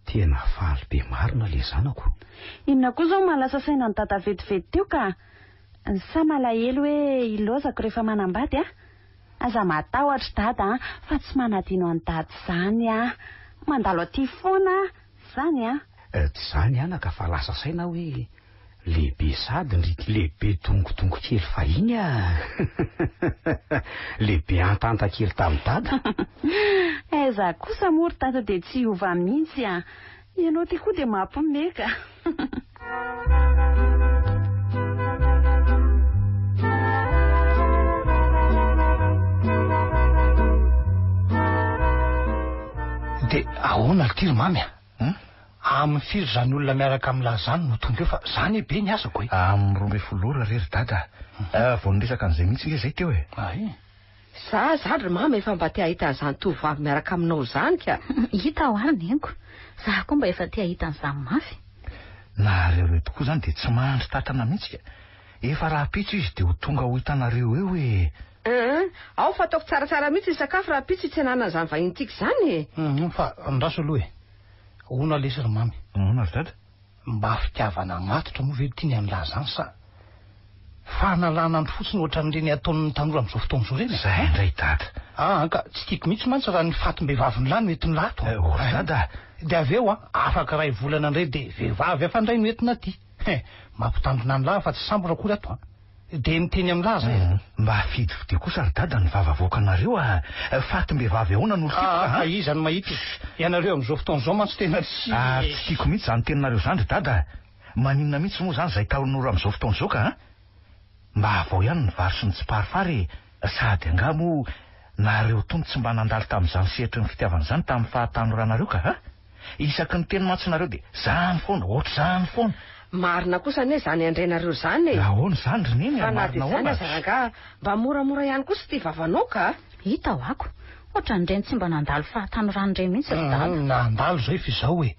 Tena faly be marina le zanako. Inona koa izao mahalasa saina an'i Dada vetivety teo ka? Sa malahelo hoe ilaozako rehefa manambady a? Aza matahotra Dada a, fa tsy manadino an'i Dada izany aho. Mandalo aty foana aho, izany a. Tsy izany anaka fa lasa saina aho hoe lehibe sady ndry ity lehibe dongodongo kely fahiny a! Lehibe antanta kely tamin'i Dada. Aiza kosa moa ry Dada dia tsy hiova mihitsy a! Ianao ity koa dia mampiomehy ka! Dia ahoana ry ty ry Mamy a? Hum? Amin'ny firy izany olona miaraka amin'lah izany no tonga eo fa za anie be ny asako e! Amin'ny 12 ora re ry Dada a! Vao niresaka an'izay mihitsy nge izay teo e! Ay! Za zany ry mama efa mba te hahita an'izany tovovavy miaraka aminao izany ka! Hita ho ary neniko. Za koa mba efa te hahita an'izany mafy. Nareo ireo tokoa izany dia tsy mandry tatana mihitsy ka! Efa rahampitso izy dia ho tonga ho hitanareo eo e! Hum, ao fa ataoko tsaratsara mihitsy ny sakafo rahampitso hitsenana an'izany vahinintsika izany e! Hum, fa andraso aloha e! Ahoana lesy ry mamy? Ahoana ry dada? Mba fitiavana matotra moa ve ity ny an'lah zany sa fanalana andro fotsiny ohatran'ireny ataon'ny tanora amin'izao fotoana izao ireny e? Zay indray dada. Ah ka, tsy tiako mihitsy mantsy raha ny fatim-behivavin'lah no entin'lah ato. Oh ry dada a! Dia avy eo an, afaka iray volana indray dia vehivavy hafa indray no entina aty. He, mampitandrina an'lah fa tsy sambatra akory ato an. Dia miteny amin'lah zay a. Mba fidifidio kosa ry dada ny vava avoakanareo a! Fatim-behivavy ahoana no tiako ka? Ah, iza no mahita e? Ianareo amin'izao fotoana izao mantsy tena tsy. Ary tsy tiako mihitsy izany teninareo izany ry dada a! Maninona mihitsy moa izany izay tanora amin'izao fotoana izao ka a? Mba avao ihany ny vary sy ny tsiparifary e! Sady angaha moa nareo tony tsy mba nandalo tamin'izany sehatry ny fitiavana izany tamin'ny fahatanoranareo ka a? Isaky ny teny mantsy nareo dia zany foana, ohatr'izany foana. Marina kosa anie izany andrenareo izany e! Ahoana izany ry Neny a, Fa na dia marina izany ahoana? aza rangaha, mba moramora ihany kosa ity vavanao ka! Hita ho ako, ohatran'ireny tsy mba nandalo fahatanorana ireny mihitsy ry Dada. Nandalo izay f'izao e!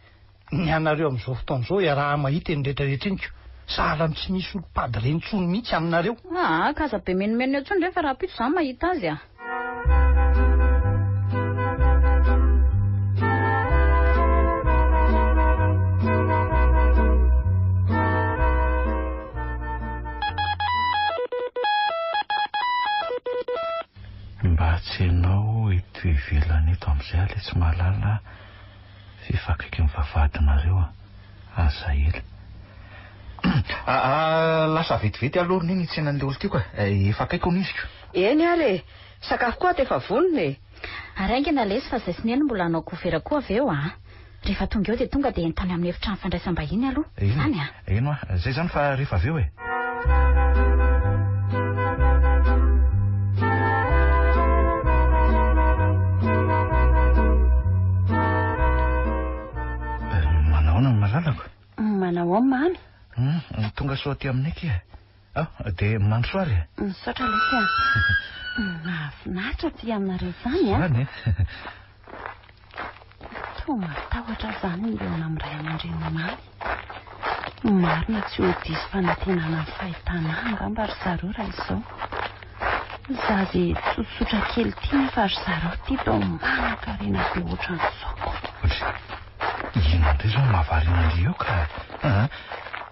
Ny anareo amin'izao fotoana izao iaraha-mahita eny rehetrarehetra eny ko! Sahala amin'ny tsy misy olom-padre intsony mihitsy aminareo. Aa, ka aza be menomenona eo intsony re fa rahampitso izaho mahita azy a! Mba tsy ianao eto ivelany eto amin'izay aho letsy mahalala f'efa akaiky ny vavahadinareo a! Aza ela. Ah, lasa vetivety aloha ry Neny hitsena an'ilay olon-tiako e. Efa akaiky hono izy ko. Eny ary e! Sakafo koa ato efa vonona e! Ary haingana lesy fa zay sy Neny mbola hanao couvert koa avy eo a! Rehefa tonga eo dia tonga dia entany amin'ny efitrano fandraisam-bahiny aloha. Izany a! Eny hoa, zay izany fa rehefa avy eo e! Manahoana ny malalako? Manahoana Mamy? Hum, tonga soa aty aminay akia. Ah, dia mandrosoa ary e. Misaotra lesy a. Mahafinaritra aty aminareo izany a. Izany e. Toa matahotra aho izany ny hihaona amin'ny ray aman-dreniny Mamy. Marina tsy ho diso fanantenana amin'ny fahitana ahy angamba ry zareo raha izao. Zaza e tsotsotra kely ity nefa ry zareo ity toa manan-karena be ohatran'izao ko. Ohatry inona indray izao no mahavariana an-dry eo ka? Aa,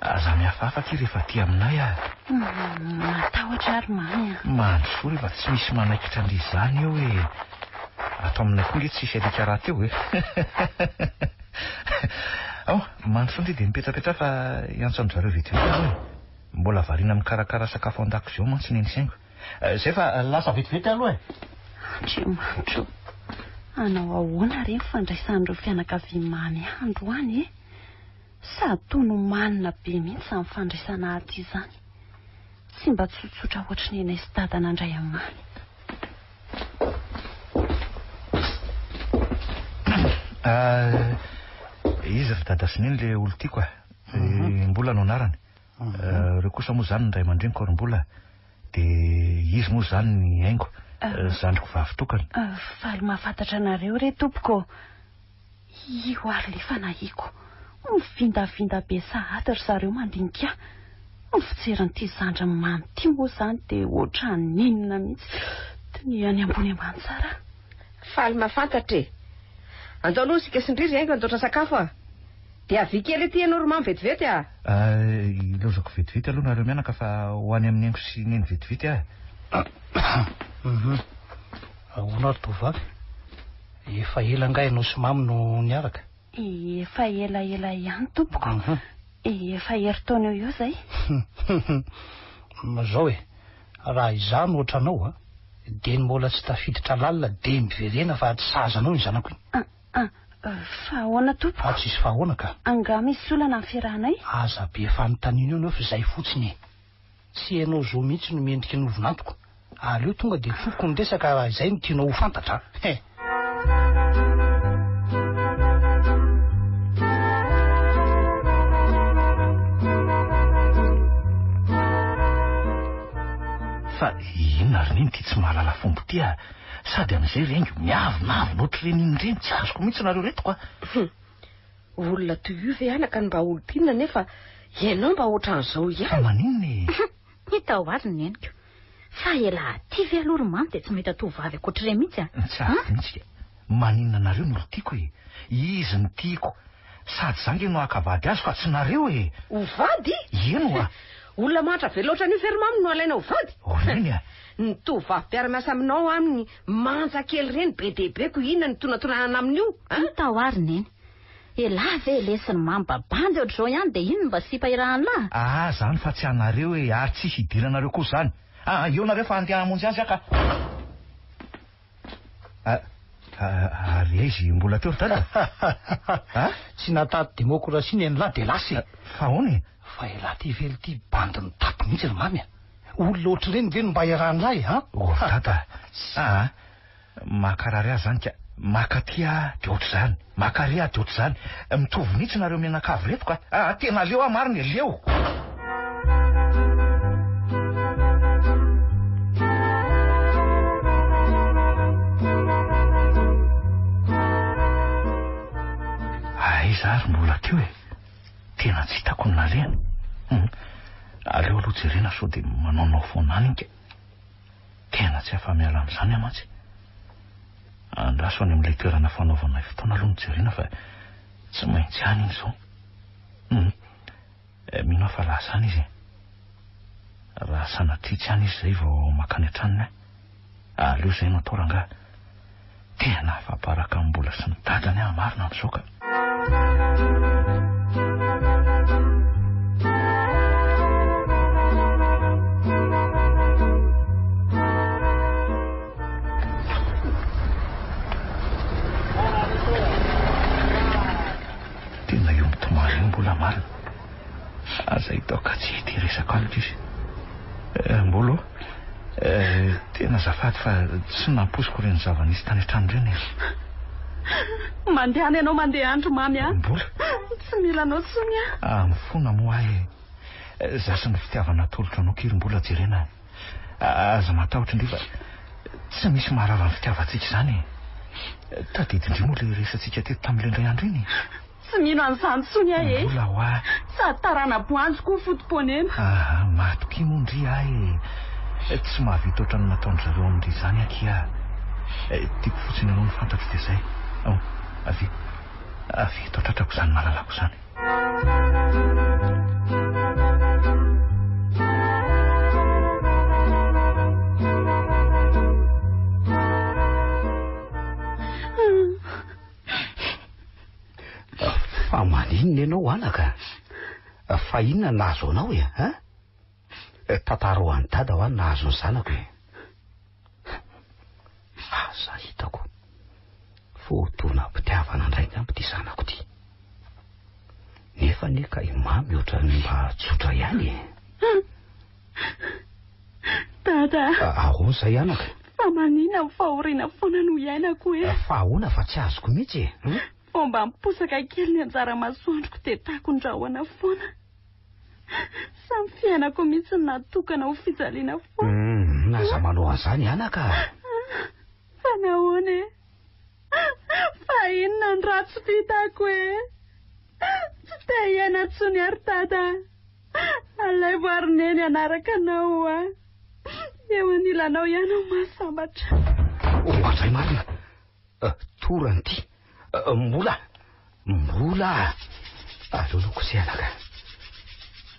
aza mihafahafa akia rehefa aty aminay ah. Matahotra aho ry Mamy a. Mandrosoa rehefa tsy misy manaikitra an-dry izany eo e. Ato aminay koa nge tsisy alika rahateo e. Ao, mandrosoa ndry dia mipetrapetraha fa hiantso an-dry zareo vetivety aho e. Mbola variana mikarakara sakafo an-dakozia ao mantsy neny sy haingo. Zay fa lasa vetivety aloha e! Andriamanitra o! Hanao ahoana re ny fandraisan'ireo fianakavian'i Mamy ahy androany e? Sady toa nomanina be mihitsy izany fandraisana ahy aty izany. Tsy mba tsotsotra ohatry ny anay sy Dada nandray an'i Mamy. Izy ry Dada sy Neny ilay olon-tiako a! Mbola no anarany. Ireo kosa moa izany ny ray aman-dreniko ary mbola dia izy moa izany ny haingo, zandriko vavy tokana. Faly mahafantatra anareo re tompoko ô! Io ary le fanahiako, mivindavinda be sahady ry zareo mandinika ahy. Ny fijerin'ity zandriny mamy ity moa izany dia ohatran'ny inona mihitsy, dinihany ambony ambany tsara aho. Faly mahafantatra e! Andao aloha isika sy ndry ry haingo handoatra sakafo a! Dia avia kely ety ianao ry Mamy vetivety a! Ilaozako vetivety aloha nareo mianaka fa ho any amin'ny Haingo sy Neny vetivety aho. Hum. Ahoana ary tovovavy? Efa ela angaha ianao sy Mamy no niaraka? Efa elaela ihany tompoko. Efa herintaona eo eo izay. Hum. Izao e, raha izaho no ohatranao a, dia ny mbola tsy tafiditra lalina dia miverena fa tsy sahaza anao iny zanako iny. Ah, ah, fa ahoana tompoko? Ah, tsisy fa ahoana ka. Angaha misy olana ny fiarahanay? Aza be fanontaniana eo ianao fa izay fotsiny e. Tsy ianao zo mihitsy no mendrika ny ho vinantoko. Aleo tonga dia tsoriko ny resaka raha izay no tianao ho fantatra a. He. Fa inona ry neny ity tsy mahalala fomba ity a? Sady amin'izay ry haingo miavonavona ohatr'ireny inona ireny, tsy azoko mihitsy nareo ireto ka. Olona toy io ve anaka no mba olom-pinona nefa ianao mba ohatran'izao ihany? Fa maninona e? Hita ho ary ny neniko. Fa elah aty ve aloha ry Mamy dia tsy mahita tovovavy ankoatr'ireny mihitsy a? Tsy azoko mihitsy ka. Maninona anareo no olon-tiako e? Izy no tiako. Sady za nge no haka vady azy fa tsy nareo e! Ho vady? Eny oa! Olona mahantra velona ohatran'io ve ry Mamy no alaina ho vady? O reny a! Ny tovovavy mpiara-miasa aminao aminy manja kely ireny be dia be ko inona no tonantonanana amin'io a? Hita ho ary neny. Elah ve lesy ny mamy babandy ohatr'izao ihany dia inn mba sipa irahan'lah? Aa zany fa tsy anareo e ary tsy hidiranareo koa zany. Aa eo nareo fa andeha hamonjy azy aho ka. Ary aiza i mbola teo ry dada? A? Tsy nataty demokrasia ny an'lah dia lasa e. Fa ahoana e? Fa elah ty vely ty bandy mitapy mihitsy ry mamy a. Olona ohatr'ireny ve no mba iarahan'lah e an? Oh ry dada a! Mankarary ahy zany ka. Maka aty aho dia ohatr'izany, maka ary aho dia ohatr'izany. Mitovy mihitsy nareo mianakavy ireto ka. Aa tena leo aho marina e, leo. Aiza ary mbola teo e? Tena tsy hitako ny nalehany. Hum. Aleo aloha jerena sao dia manaonao foana any inga. Tena tsy afa-miala amin'izany aho mantsy. Andraso any amin'ilay toerana fanaovanay fotoana aloha no jerena fa tsy maintsy any iny izao. Hum. Eh, mino aho fa lasa any izy e. Raha sanatria tsy any izy izay vao makany an-tranony aho. Aleo izay no atao rangahy. Tena afa-baraka amin'ny mbola sy ny dadany aho marina amin'izao ka. Tena io mitomany io mbola marina. Aza hitaoka tsy ity resaka amiko izy. Eh, Mbolo ô. Eh, tena azafady fa tsy nampoiziko ireny zava-nisy tany an-trano ireny e. Mandehana ianao mandeha andro mamy a. Mbola. Tsy mila anao tsony aho. Ah, mifona moa ahy e. Eh, za sy ny fitiavana atolotro anao kiry mbola jerena. Aza matahotra indry fa tsy misy maharava ny fitiavantsika izany e. Tadidin-dry moa ilay resatsika teto tamin'ilay indray andro iny e. Tsy mino an'izany intsony aho e. Mbola hoa. Sady tarana-boanjo koa foto-ponena. Aha, matokia moa ndry ahy e. Tsy mahavita ohatran'ny nataon-dry zareo amin-dry izany akia aho. Tiako fotsiny ianao no fantatro dia izay. Ao, avia. Avia eto an-tratrako izany malalako izany. Fa maninona ianao anaka? Fa inona no nahazo anao e? Hein? Tantarao an'i dada hoa ny nahazo ny zanako e. Aza hitako. Fotoanam-pitiavana indray angamba ity zanako ity. Nefa anie ka i Mamy ohatran'ny mba tsotra ihany e. Dada. Ahoana izay anaka? Fa manina ny fahoriana foana no iainako e? Fa ahoana fa tsy azoko mihitsy e? Hum? Vao mba miposaka kely ny anjara masoandroko dia takon-drahona foana. Samy fiainako mihitsy no natokana ho fijaliana foana. Hum, aza manao an'izany anaka. Fa nahoana e? Fa inona ny ratsy vitako e? Tsy te hiaina intsony ary dada. Alaivo ary neny hanaraka anao hoa. Eo anilanao ihany aho mahasambatra. Ohatray marina. Torany ity. Mbola. Mbola. Aleo aloha kosehana ka.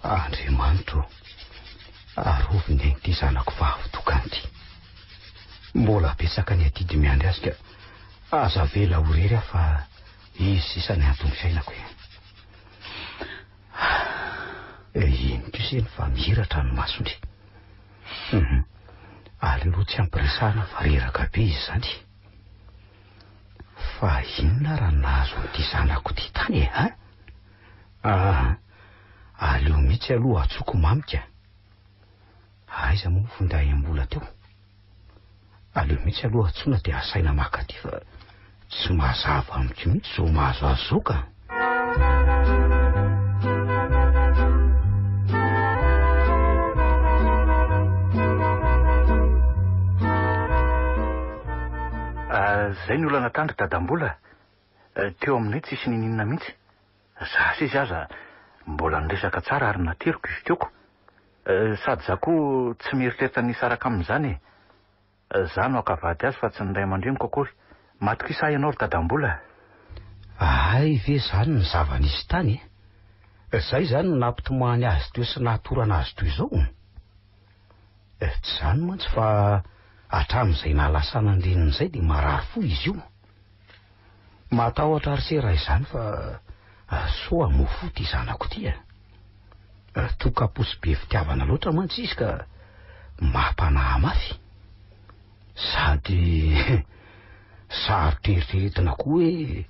Andriamanitro ô, arovy ny ain'ity zanako vavy tokana ity. Mbola betsaka ny adidy miandry azy ka aza avela ho irery aho fa izy sisa ny anton'ny fiainako e. Iny kosa eny fa mihiratra ny masony. Hum, aleo aloha tsy ampiresahana fa reraka be izy izany. Fa inona raha nahazo an'ity zanako ity tany e, ha? Ah, aleo mihitsy aloha atsoko mamika. Aiza moa ny finday mbola teo? Aleo mihitsy aloha antsoina dia asaina maka aty fa tsy mazava amiko mihitsy izao mahazo azy izao ka. Izay ny olana tany ry dadambola. Teo aminay tsisy niniana mihitsy. Za sy izy aza mbola niresaka tsara ary nateriko izy teoko. Sady za koa tsy mieritreritra ny hisaraka aminy izany e. Za no haka vady azy fa tsy ny ray aman-dreniko akory. Matokisa ahy ianao ry dadambola. Hay ve izany ny zava-nisy tany e? Izay izany no nampitomany azy teo sy nahatorana azy toy izao? Tsy izany mantsy fa hatramin'izay nahalasana an-dreniny izay dia marary fo izy io. Matahotra ary se raha izany fa soa hamoa fo ity zanako ity e. Tokam-po sy be fitiavana loatra mantsy izy ka mampanahy mafy. Sady sarotra eritreretina koa hoe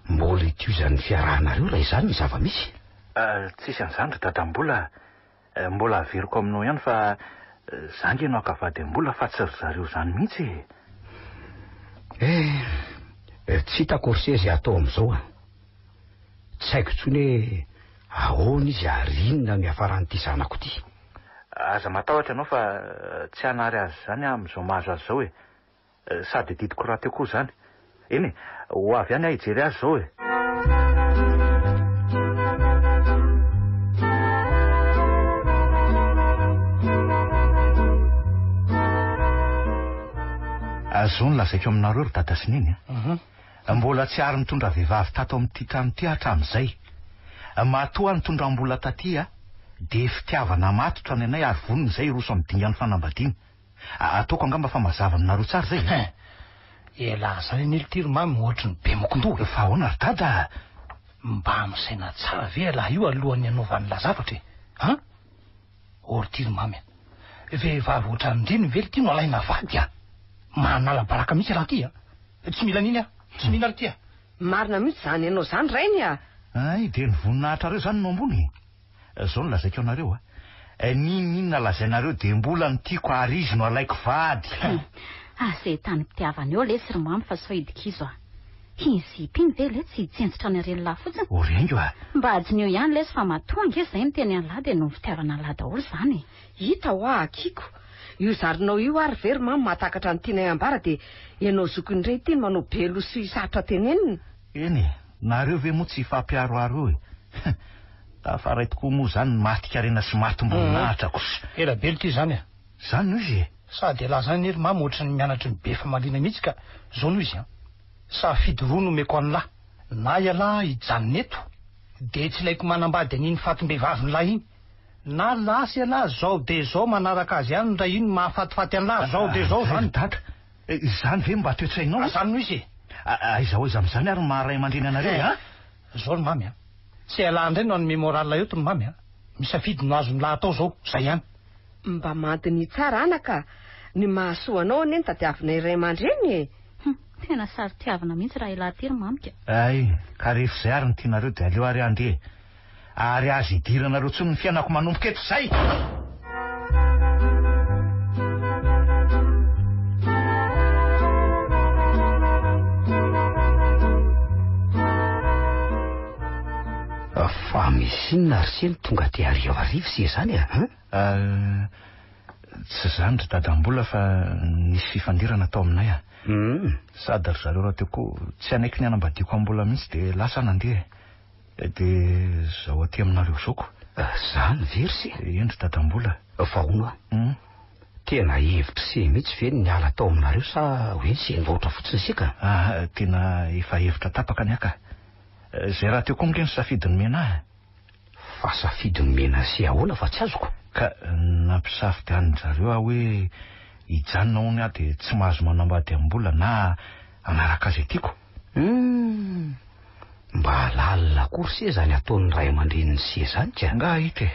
mbola hitohizan'ny fiarahanareo raha izany ny zava-misy. Tsisy an'izany ry dadambola a. Mbola averiko aminao ihany fa za nge no haka vady am-bola fa tsy ry zareo izany mihitsy e! Eh, tsy hitako ry se izay atao amin'izao a! Tsy haiko intsony hoe ahoana izy ary inona no hiafaran'ity zanako ity. Aza matahotra ianao fa tsy hanary azy izany aho amin'izao mahazo azy izao e! Sady adidiko rahateo koa izany. Eny e, ho avy any aho hijery azy izao e. Izao no lazaiko aminareo ry dada sy neny a. Mbola tsy ary nitondra vehivavy tato amin'ity trano ity aho hatramin'izay. Matoa aho nitondram-bola taty dia fitiavana matotra ny anay ary vonona izay hiroso amin'ny dingan'ny fanambadiana. Ataoko angamba fa mazava aminareo tsara izay e! Hein! Elah zany anie lty ry mamy ohatry ny be mokondoha e! Fa ahoana ry dada a? Mba misaina tsara ve elah io alohan'ny hanaovan'lah zavatra e? An? Ô ry ty ry mamy a! Vehivavy ohatran'ireny ve lty no alaina vady a? Manala baraka mihitsy elah ty a! Tsy mila an'iny aho! Tsy mila ry ty a! Marina mihitsy izany ianao izany rainy a! Hay, dia ny voninahitrareo izany no ambony e! Zao no lazaiko anareo a! N'inon'inona lazainareo dia mbola no tiako ary izy no alaiko vady! Aza entanim-pitiavana eo lesy ry mamy fa sao hidikizo a! Iny zipo iny ve letsy hitsentsitra ny haren'lah fotsiny? O ry haingo a! Mba adinio ihany lesy fa matoa ange izay miteny an'lah dia noho ny fitiavana an'lah daholo izany e! Hita hoa akiko! Io zarinao io ary ve ry mamy mahatakatra ny tianay ambara dia ianao zokiny indray ity no manao be loha sy sarotra tenenina? Eny e! Nareo ve moa tsy hifampiharoharo eo e! Tafaray tokoa moa izany ny matin-karena sy matim-boninahitra kosa. Ela be lty izany a! Izany no izy e! Sady elah zany anie ry mamy ohatry ny mianatry ny be famaliana mihitsy ka zao no izy an! Safidy roa no omeko an'lah, na ialahy hijanona eto dia tsy ilaiko manambady an'iny fatim-behivavin'lah iny, na lasa ialahy zao dia zao manaraka azy ihany raha iny mahafatifaty an'lah zao dia zao zany. Dada, izany ve mba toe-tsainao? Izany no izy e! Aiza ho aiza amin'izany ary ny maha ray aman-dreny anareo e? Zao ry mamy a! Tsy ialahy indray no hanome moral eto ry mamy a! Misafidy no azon'lah atao zao, zay ihany. Mba mandiniha tsara anaka a! Ny mahasoa anao anie no tadiavinay ray aman-dreny e! Hum, tena saro-tiavina mihitsy raha ialahy ity ry mamiko a! Hay, ka rehefa izay ary no tianareo dia aleo ary handeha e! Ary aza idiranareo intsony ny fiainako manomboka eto izay! Fa misy inona ry se no tonga aty harivariva se izany e? Hein? Tsy izany ry dadambola fa nisy fifandirana tao aminay a. Sady ry zareo rahateo koa tsy hanaiky ny hanambadiako am-bola mihitsy dia lasa nandeha e. Dia izao aty aminareo izao ko. Izany ve ry se? Eny ry dadambola. Fa hono aho, tena hevitry se mihitsy ve ny niala tao aminareo sa hoe nisendaotra fotsiny se ka? Ah, tena efa hevitra tapaka ny ahy ka. Izay rahateo koa ange ny safidy nomena ahy. Fa safidy nomena an'se ahoana fa tsy azoko? Ka nampisafidy anin-dry zareo aho hoe hijanona hono aho dia tsy mahazo manambady am-bola na hanaraka azy tiako. Hum! Mba lalina koa ry se izany ataon'ny ray aman-drenin'i se izany ka. Angaha hita e?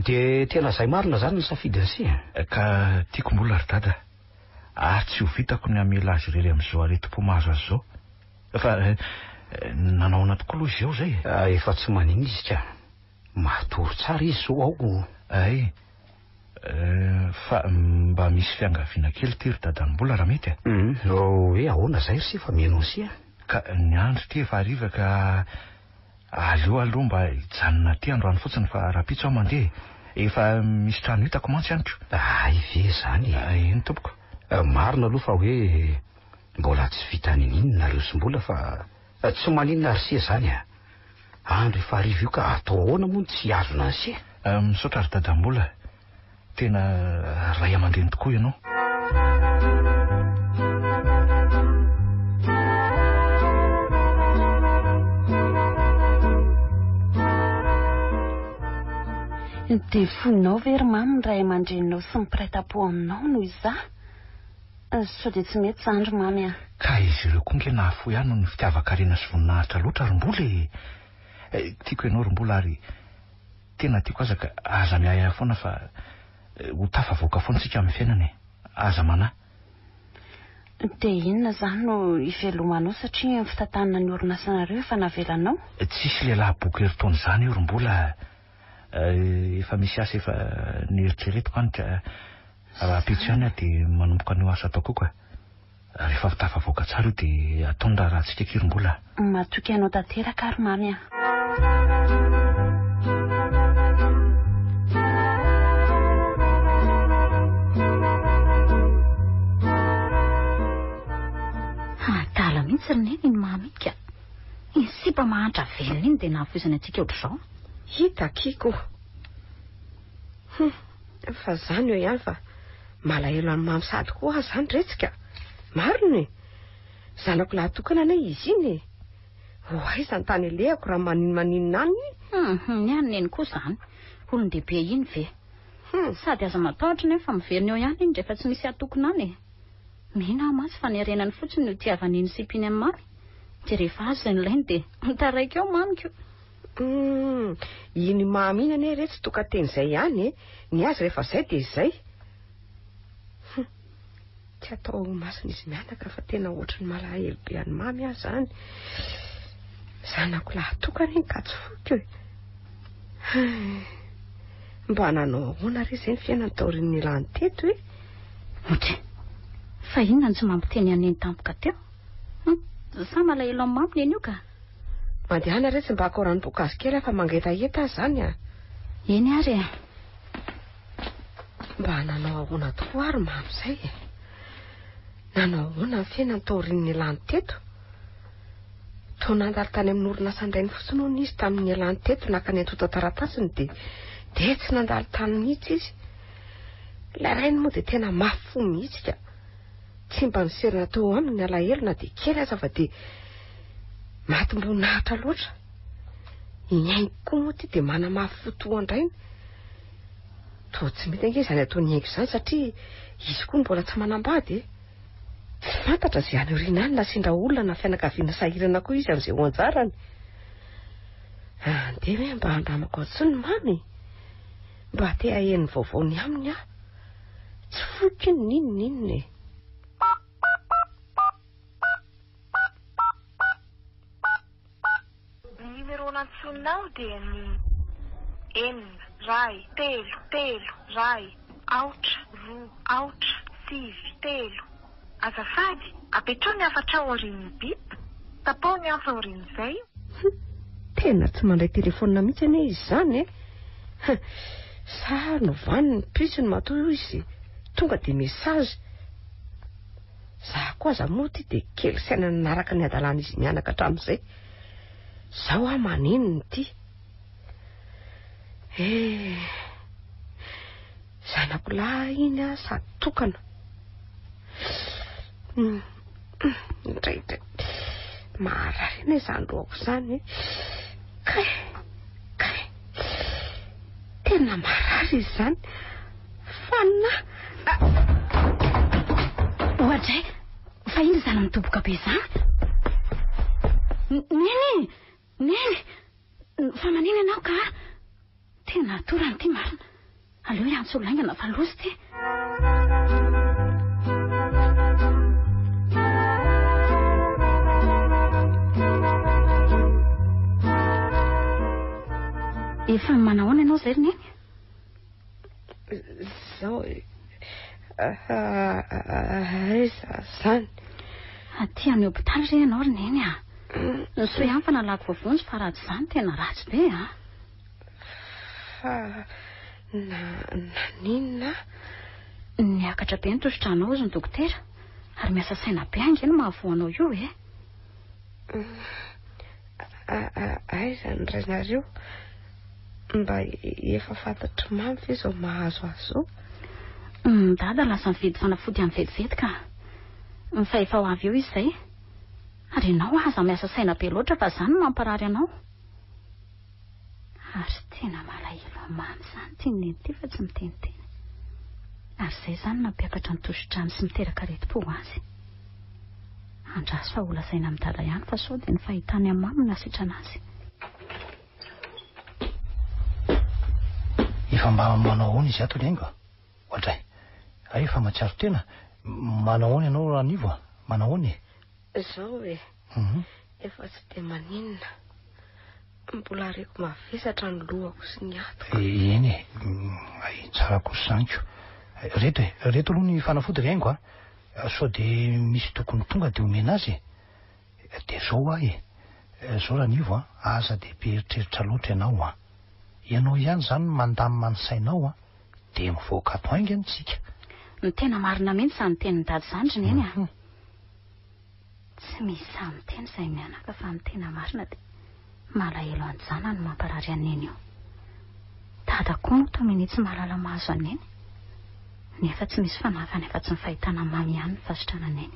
Dia tena izay marina izany ny safidin'i se? Ka tiako mbola ry dada. Ary tsy ho vitako ny hamela azy irery amin'izao aretim-po mahazo azy izao. Fa nanao ahoana tokoa aloha izy izao izay e? Efa tsy maninona izy ka. Matory tsara izy izao ao. Hay. Fa mba misy fiangaviana kely ity ry dadan'i Mbola raha mety e. Hoe ahoana izay ry se fa mihaino an'i se a. Ka ny andro ity efa hariva ka aleo aloha mba hijanona aty androany fotsiny fa rahampitso aho mandeha e. Efa misy trano hitako mantsy amiko. Hay ve izany e. Eny tompoko. Marina aloha fa hoe mbola tsy vita niniana nareo sy Mbola fa tsy maninona ry se izany a. Andro efa hariva io ka atao ahoana moa no tsy hihazona an'i se? Misaotra ry Dadambola, tena ray aman-dreny tokoa ianao. Dia foinao ve ry Mamy ny ray aman-dreninao sy ny mpiray tampo aminao noho izaho? Sao dia tsy mety izany ry Mamy a! Ka izy ireo koa nge nahafoy ahy noho ny fitiavan-karena sy voninahitra loatra ry Mbola e! Tiako ianao ry Mbola ary tena tiako aza ka aza miahiahy foana fa ho tafavoaka foana isika amin'ny fiainana e! Aza manahy. Dia inona izany no ivelomanao satria ny fitantanana ny orinasanareo efa navelanao? Tsisy lehilahy boky herintaona izany eo ry Mbola a! Efa misy asa efa nieritreretiko any ka rahampitso ihany aho dia manomboka an'io asa ataoko io ka. Rehefa avy tafavoaka tsara io dia atao ny raharahantsika akia ry Mbola a! Matoky anao tanteraka aho ry Mamy a! Adala mihitsy ry Neny iny Mamy iny ka. Iny sipa mahantra velona iny dia nahafoizany antsika ohatr'izao. Hita akia ko. Hum, fa zany eo ihany fa malahelo an'i Mamy sady koa aho zany retsy ka. Marina e. Zanako lahy tokana anie izy iny e. Ho aiza ny tany alehako raha maninomaninona any? Hum, ny an'i Neny koa zany. Olon-dehibe iny ve? Hum. Sady aza matahotra nefa fa miverina eo ihany iny rehefa tsy misy hatokona any e. Mino aho mantsy fa ny harenany fotsiny no itiavany iny sipa iny an'i Mamy. Dia rehefa azo izay nilainy dia mitaraiky eo Mamiko. Humm, iny Mamy iny anie re tsy tokan-teny izay ihany e, ny azy rehefa izay dia izay. Hum, tsy atao masina izy mianaka fa tena ohatry ny malahelo be an'i Mamy aho izany. Zanako lahy tokana iny ka tsy foiko e. Hay, mba nanao ahoana re izay ny fiainany taorian'ny nialany teto e? Otry, fa inona no tsy mampiteny an'i Neny tampoka teo? Hum, sa malahelo an'i Mamy Neny io ka? Mandehana re tsy mba akao ranom-boankazo kely aho fa mangetaheta aho izany a! Eny ary e! Mba nanao ahoana tokoa ary Mamy izay e? Nanao ahoana ny fiainany taorian'ny nialany teto? Toa nandalo tany amin'ny orinasan-drainy fotsiny hono izy tamin'ny nialany teto naka ny antontan-taratasiny dia dia tsy nandalo tany mihitsy izy. Ilay rainy moa dia tena mafy fo mihitsy ka. Tsy mba niserana teo aminy ny alahelo na dia kely aza fa dia matim-boninahitra loatra. I Haingo koa moa ity dia manamafy fo toa an-drainy. Toa tsy mety ange izany ataon'i Haingo izany satria izy koa mbola tsy manambady e. Tsy fantatra izay any aoriana any na sendra olona na fianakaviana sahirana koa izy amin'izay ho anjarany. Andeha hoe mba handramako antsoiny Mamy e. Mba te haheno ny vaovao ny aminy aho. Tsy foiko iny n'inona n'inona e. Ny numéro nantsoinao dia ny enina, ray, telo, telo, ray, aotra, roa, aotra, sivy, telo. Azafady, apetraho ny hafatrao aorian'ny bip. Tapaho ny antso aorian'izay. Hum, tena tsy mandray telefaonina mihitsy anie izy izany e! Hum, sa novany ny puce-ny matoa io izy tonga dia message. Za koa aza moa ity dia kely saina nanaraka ny hadalan'izy mianaka hatramin'izay. Zao aho manenina ity. Eh, zanako lahy iny aho sady tokana. Indraindray maharary anie izany lohako izany e. Kay, kay. Tena marary izy izany. Fa na... Oadray, fa inona izany midoboka be izany? Neny! Neny! Fa manina ianao ka? Tena torana ity marina. Aleo hiantso olona haingana fa loza ity. Efa manahoana ianao izay ry Neny? Izao e. Aiza izany? Aty amin'ny hopitaly re ianao ry Neny a. Ny soa ihany fa nalako voavonjy fa raha tsy izany tena ratsy be a. Fa na naninona? Niakatra be ny tosidranao hozy ny dokotera ary miasa saina be ange no mahavoa anao io e. Aiza ny rainareo? Mba efa fantatr'i Mamy ve izao mahazo azy izao? Dada lasa nividy fanafody any vetivety ka. Fa efa ho avy eo izy izay. Ary ianao aza miasa saina be loatra fa izany no mamparary anao. Ary tena malahelo an'i Mamy izany ity neny ity fa tsy miteniteny. Ary izay izany nampiakatra ny tosi-drany sy miteraka aretim-po ho azy. Andraso fa holazaina amin'i Dada ihany fa sao dia ny fahitany an'i Mamy no nahasitrana azy. Efa mba manao ahoana izy ato ry haingo a? Oadray. Hay efa mahatsiaro tena. Manao ahoana ianao Ranivo a? Manao ahoana e? Izao e. Efa tsy dia maninona. Mbola reko mavesatra ny lohako sy ny atiko. Eny e. Hay tsara kosa izany ko. Reto e. Reto aloha ny fanafody ry haingo a. Sao dia misy tokony tonga dia omena azy e. Dia zao hoa e! Zao Ranivo a, aza dia be eritreritra loatra ianao a! Ianao ihany izany no mandamina ny sainao a, dia mivoaka ato haingana isika. Ny tena marina mihitsy izany tenin'i Dada izany ry Neny a! Tsy misy sahy miteny izahay mianaka fa ny tena marina dia malahelo an-janany no mamparary an'i Neny io. Dada koa moa toa minia tsy mahalala mahazo an'i Neny. Nefa tsy misy fanafany afa-tsy ny fahitana mamy ihany ny fahasitranan'i Neny.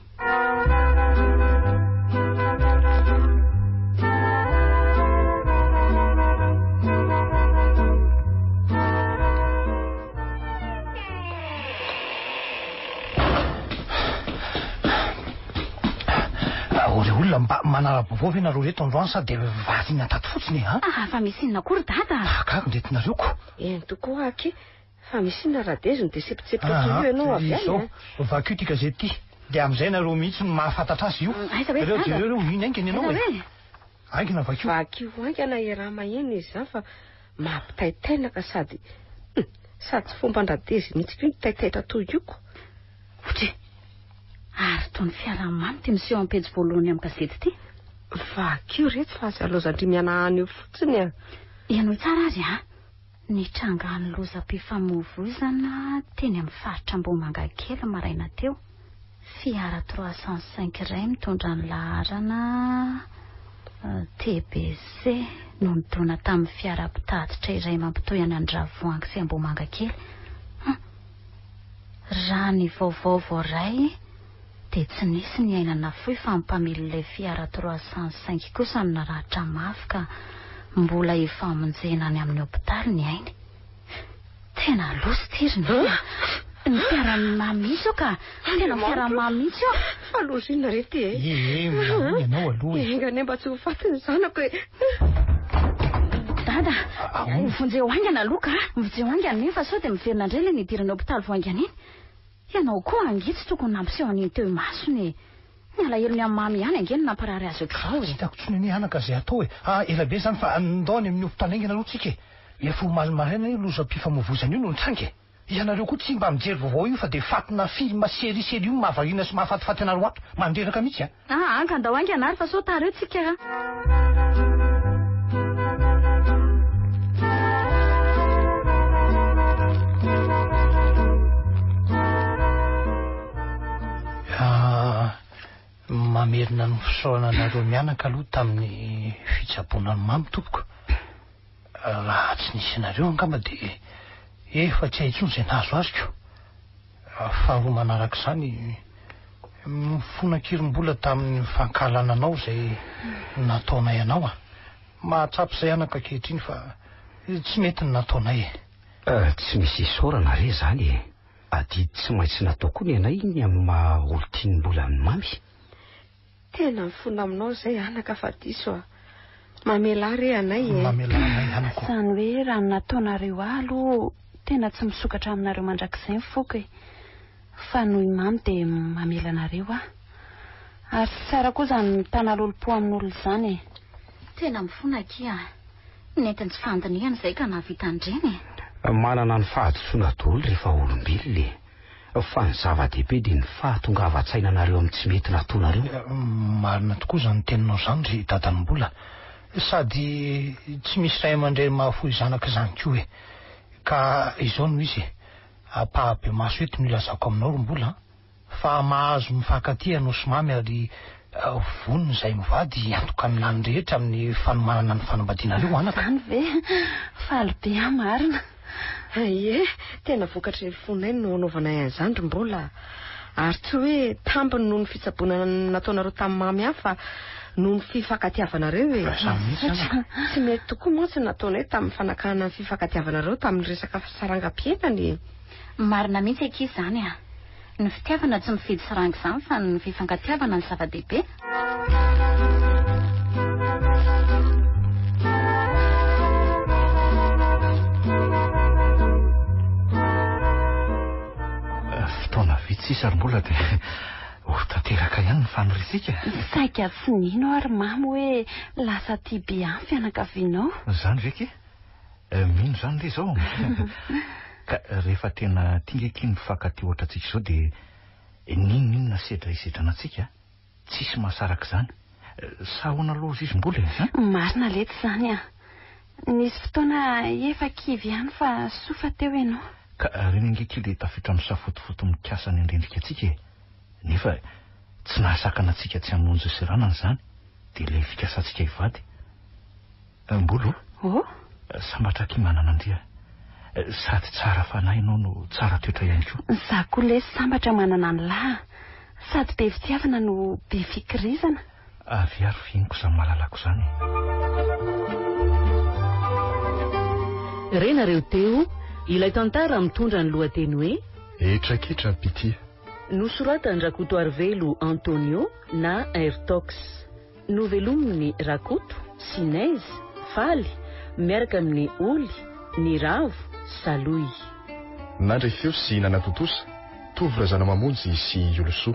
O ry olona, mba manara-baovao ve nareo reto androany sa dia variana tato fotsiny e, an? Ah, fa misy inona koa ry dada? Ah, gaga ny retinareo ko. Eny tokoa aky, fa misy inona Radezy no dia sepotsepotra toy io ianao avy any Izao, vakio ity gazety ity, dia amin'izay nareo mihitsy no mahafantatra azy io. Aiza hoe Ireo dada? jereo ireo, iny haingana ianao Aiza e. hoe? Haingana vakio. Vakio haingana i Rama iny izy izany fa mampitaitaina ka sady hum, sady tsy fomban-dRadezy mihitsy koa ny taitaitra toy io ko. Otri! Ary toy ny fiaraha-mamy ity miseho amin'ny pejy voalohany amin'ny gazety ity. Vakio retsy fa aza laozan-dry mianahana eo fotsiny a! Henoy tsara ary a! Nitrangan'ny lozam-pifamoivoizana teny amin'ny faritra Ambohimangakely maraina teo. Fiara 305 iray mitondra ny laharana TBC no nidona tamin'ny fiara mpitatitra iray mampitohy an'Andravoahangy sy Ambohimangakely. Hum. Raha ny vaovao voaray dia tsy nisy ny aina nafoy fa ny mpamily ilay fiara 305 kosa no naratra mafy ka mbola ifamonjena any amin'ny hopitaly ny ainy. Tena loza ity ry Neny a! Ny fiaran'i Mamy mihitsy io ka! Tena fiaran'i Mamy mihitsy io! Fa loza inona re ity e? Ie, maninona ianao aloha e? Enga anie mba tsy ho faty ny zanako e! Dada, vonjeo haingana aloha ka! Vonjeo haingana iny fa sao dia miverina indray ilay nidirana hopitaly vao haingana iny. Ianao koa ange tsy tokony nampiseho an'iny teo imasony e! Ny alahelony amin'i Mamy ihany ange no namparary azy ohatr'izao e! Tsy hitako intsony anie anaka izay atao e! Ah, ela be izany fa ndao any amin'ny hopitaly haingana aloha tsika e! Efa omaly maraina io lozam-pifamoivoizana io no nitranga e! Ianareo koa tsy mba mijery vaovao io fa dia fatina film série série io no mahavariana sy mahafatifaty anareo ato. Mandreraka mihitsy a! Aa ka ndao haingana ary fa sao tara eo tsika a! Mamerina ny fisaorana anareo mianaka aloha tamin'ny fitsaboana an'i Mamy tompoko. Raha tsy nisy anareo angamba dia efa tsy hay intsony izay nahazo azy ko. Faharoa manaraka izany, mifona kirim-bola tamin'ny fankahalana anao izay nataonay anao aho. Mahatsapa izay anaka ankehitriny fa tsy mety ny nataonay e. Tsy misy isaorana re izany e. Adidy tsy maintsy natao koa ny anay ny amin'ny maha olon-tian'ny mbola an'i Mamy. Tena mifona aminao izay anaka fa diso a. Mamelà re anay e. Mamelà anay anako. Izany hoe raha ny nataonareo ahy aloha tena tsy misokatra aminareo mandrakizay ny foko e. Fa noho i Mamy dia mamela anareo aho. Ary tsy tsara koa izany mitana lolompo amin'olona izany e. Tena mifona akia a. Nentin'ny tsy fandinihana izay ka nahavita an'ireny e. Manana ny fahadisoana daholo rehefa olombelona e. Fa ny zava-dehibe dia ny fahatongavan-tsainanareo amin'ny tsy mety nataonareo. Marina tokoa izany teninao izany ry dadan'i Mbola. Sady tsy misy ray aman-dreny mahafoy zanaka izany koa e. Ka izao no izy e. Ampahabemaso eto no ilazako aminao ry Mbola an, fa mahazo mifankatia ianao sy Mamy ary vonona izahay mivady hiantoka ny lany rehetra amin'ny fanomanana ny fanambadianareo anaka. Izany ve? Faly be aho marina. Ie, tena vokatry ny fonay no anaovanay an'izany ry Mbola a. Ary tsy hoe tambiny noho ny fitsaboana nataonareo tamin'i Mamy ihany fa noho ny fifankatiavanareo e. Misaotra. Tsy mety tokoa mantsy ny nataonay tamin'ny fanakana ny fifankatiavanareo tamin'ny resaka sarangam-piainana e. Marina mihitsy akia izany a. Ny fitiavana tsy mifidy saranga izany fa ny fifankatiavana no zava-dehibe. Fotoana vitsy sisa ry Mbola dia ho tanteraka ihany ny faniriantsika. Saika tsy nino aho ry Mamy hoe lasa tia be ahy ny fianakavianao. Izany ve kay? Mino izany re izao. Ka rehefa tena tia nge akia ny mpifankatia ohatrantsika izao dia n'inon'inona sedra hisedrana antsika, tsisy mahasaraka izany. Sa ahoana aloha hozy izy Mbola e? An? Marina letsy izany an! Nisy fotoana efa kivy ihany fa soa fa teo ianao. Ka reny ange akia ilay tafiotra misafotofoto mikasa ny handrendrika antsika e! Nefa tsy nahasakana antsika tsy hamonjy seranana izany, dia ilay fikasantsika hivady. Mbola o? Oh? Sambatra akia manana an-dry a! Sady tsara fanahy ianao no tsara toetra ihany koa. Za koa lesy sambatra manana an'lah a! Sady be fitiavana no be fikirizana. Avia ary fihiniko izany malalako izany e! Renareo teo ilay tantara mitondra ny lohateny hoe. Hetraketram-pitia. Nosoratan-dRakotoarivelo Antonio na Airtox. Novelomin'i Rakoto, Sinez, Faly, miaraka amin'i Oly, Niravo, Salohy. Nandre feo sy nanatontosa, Tovo Razanamamonjy sy Iolosoa.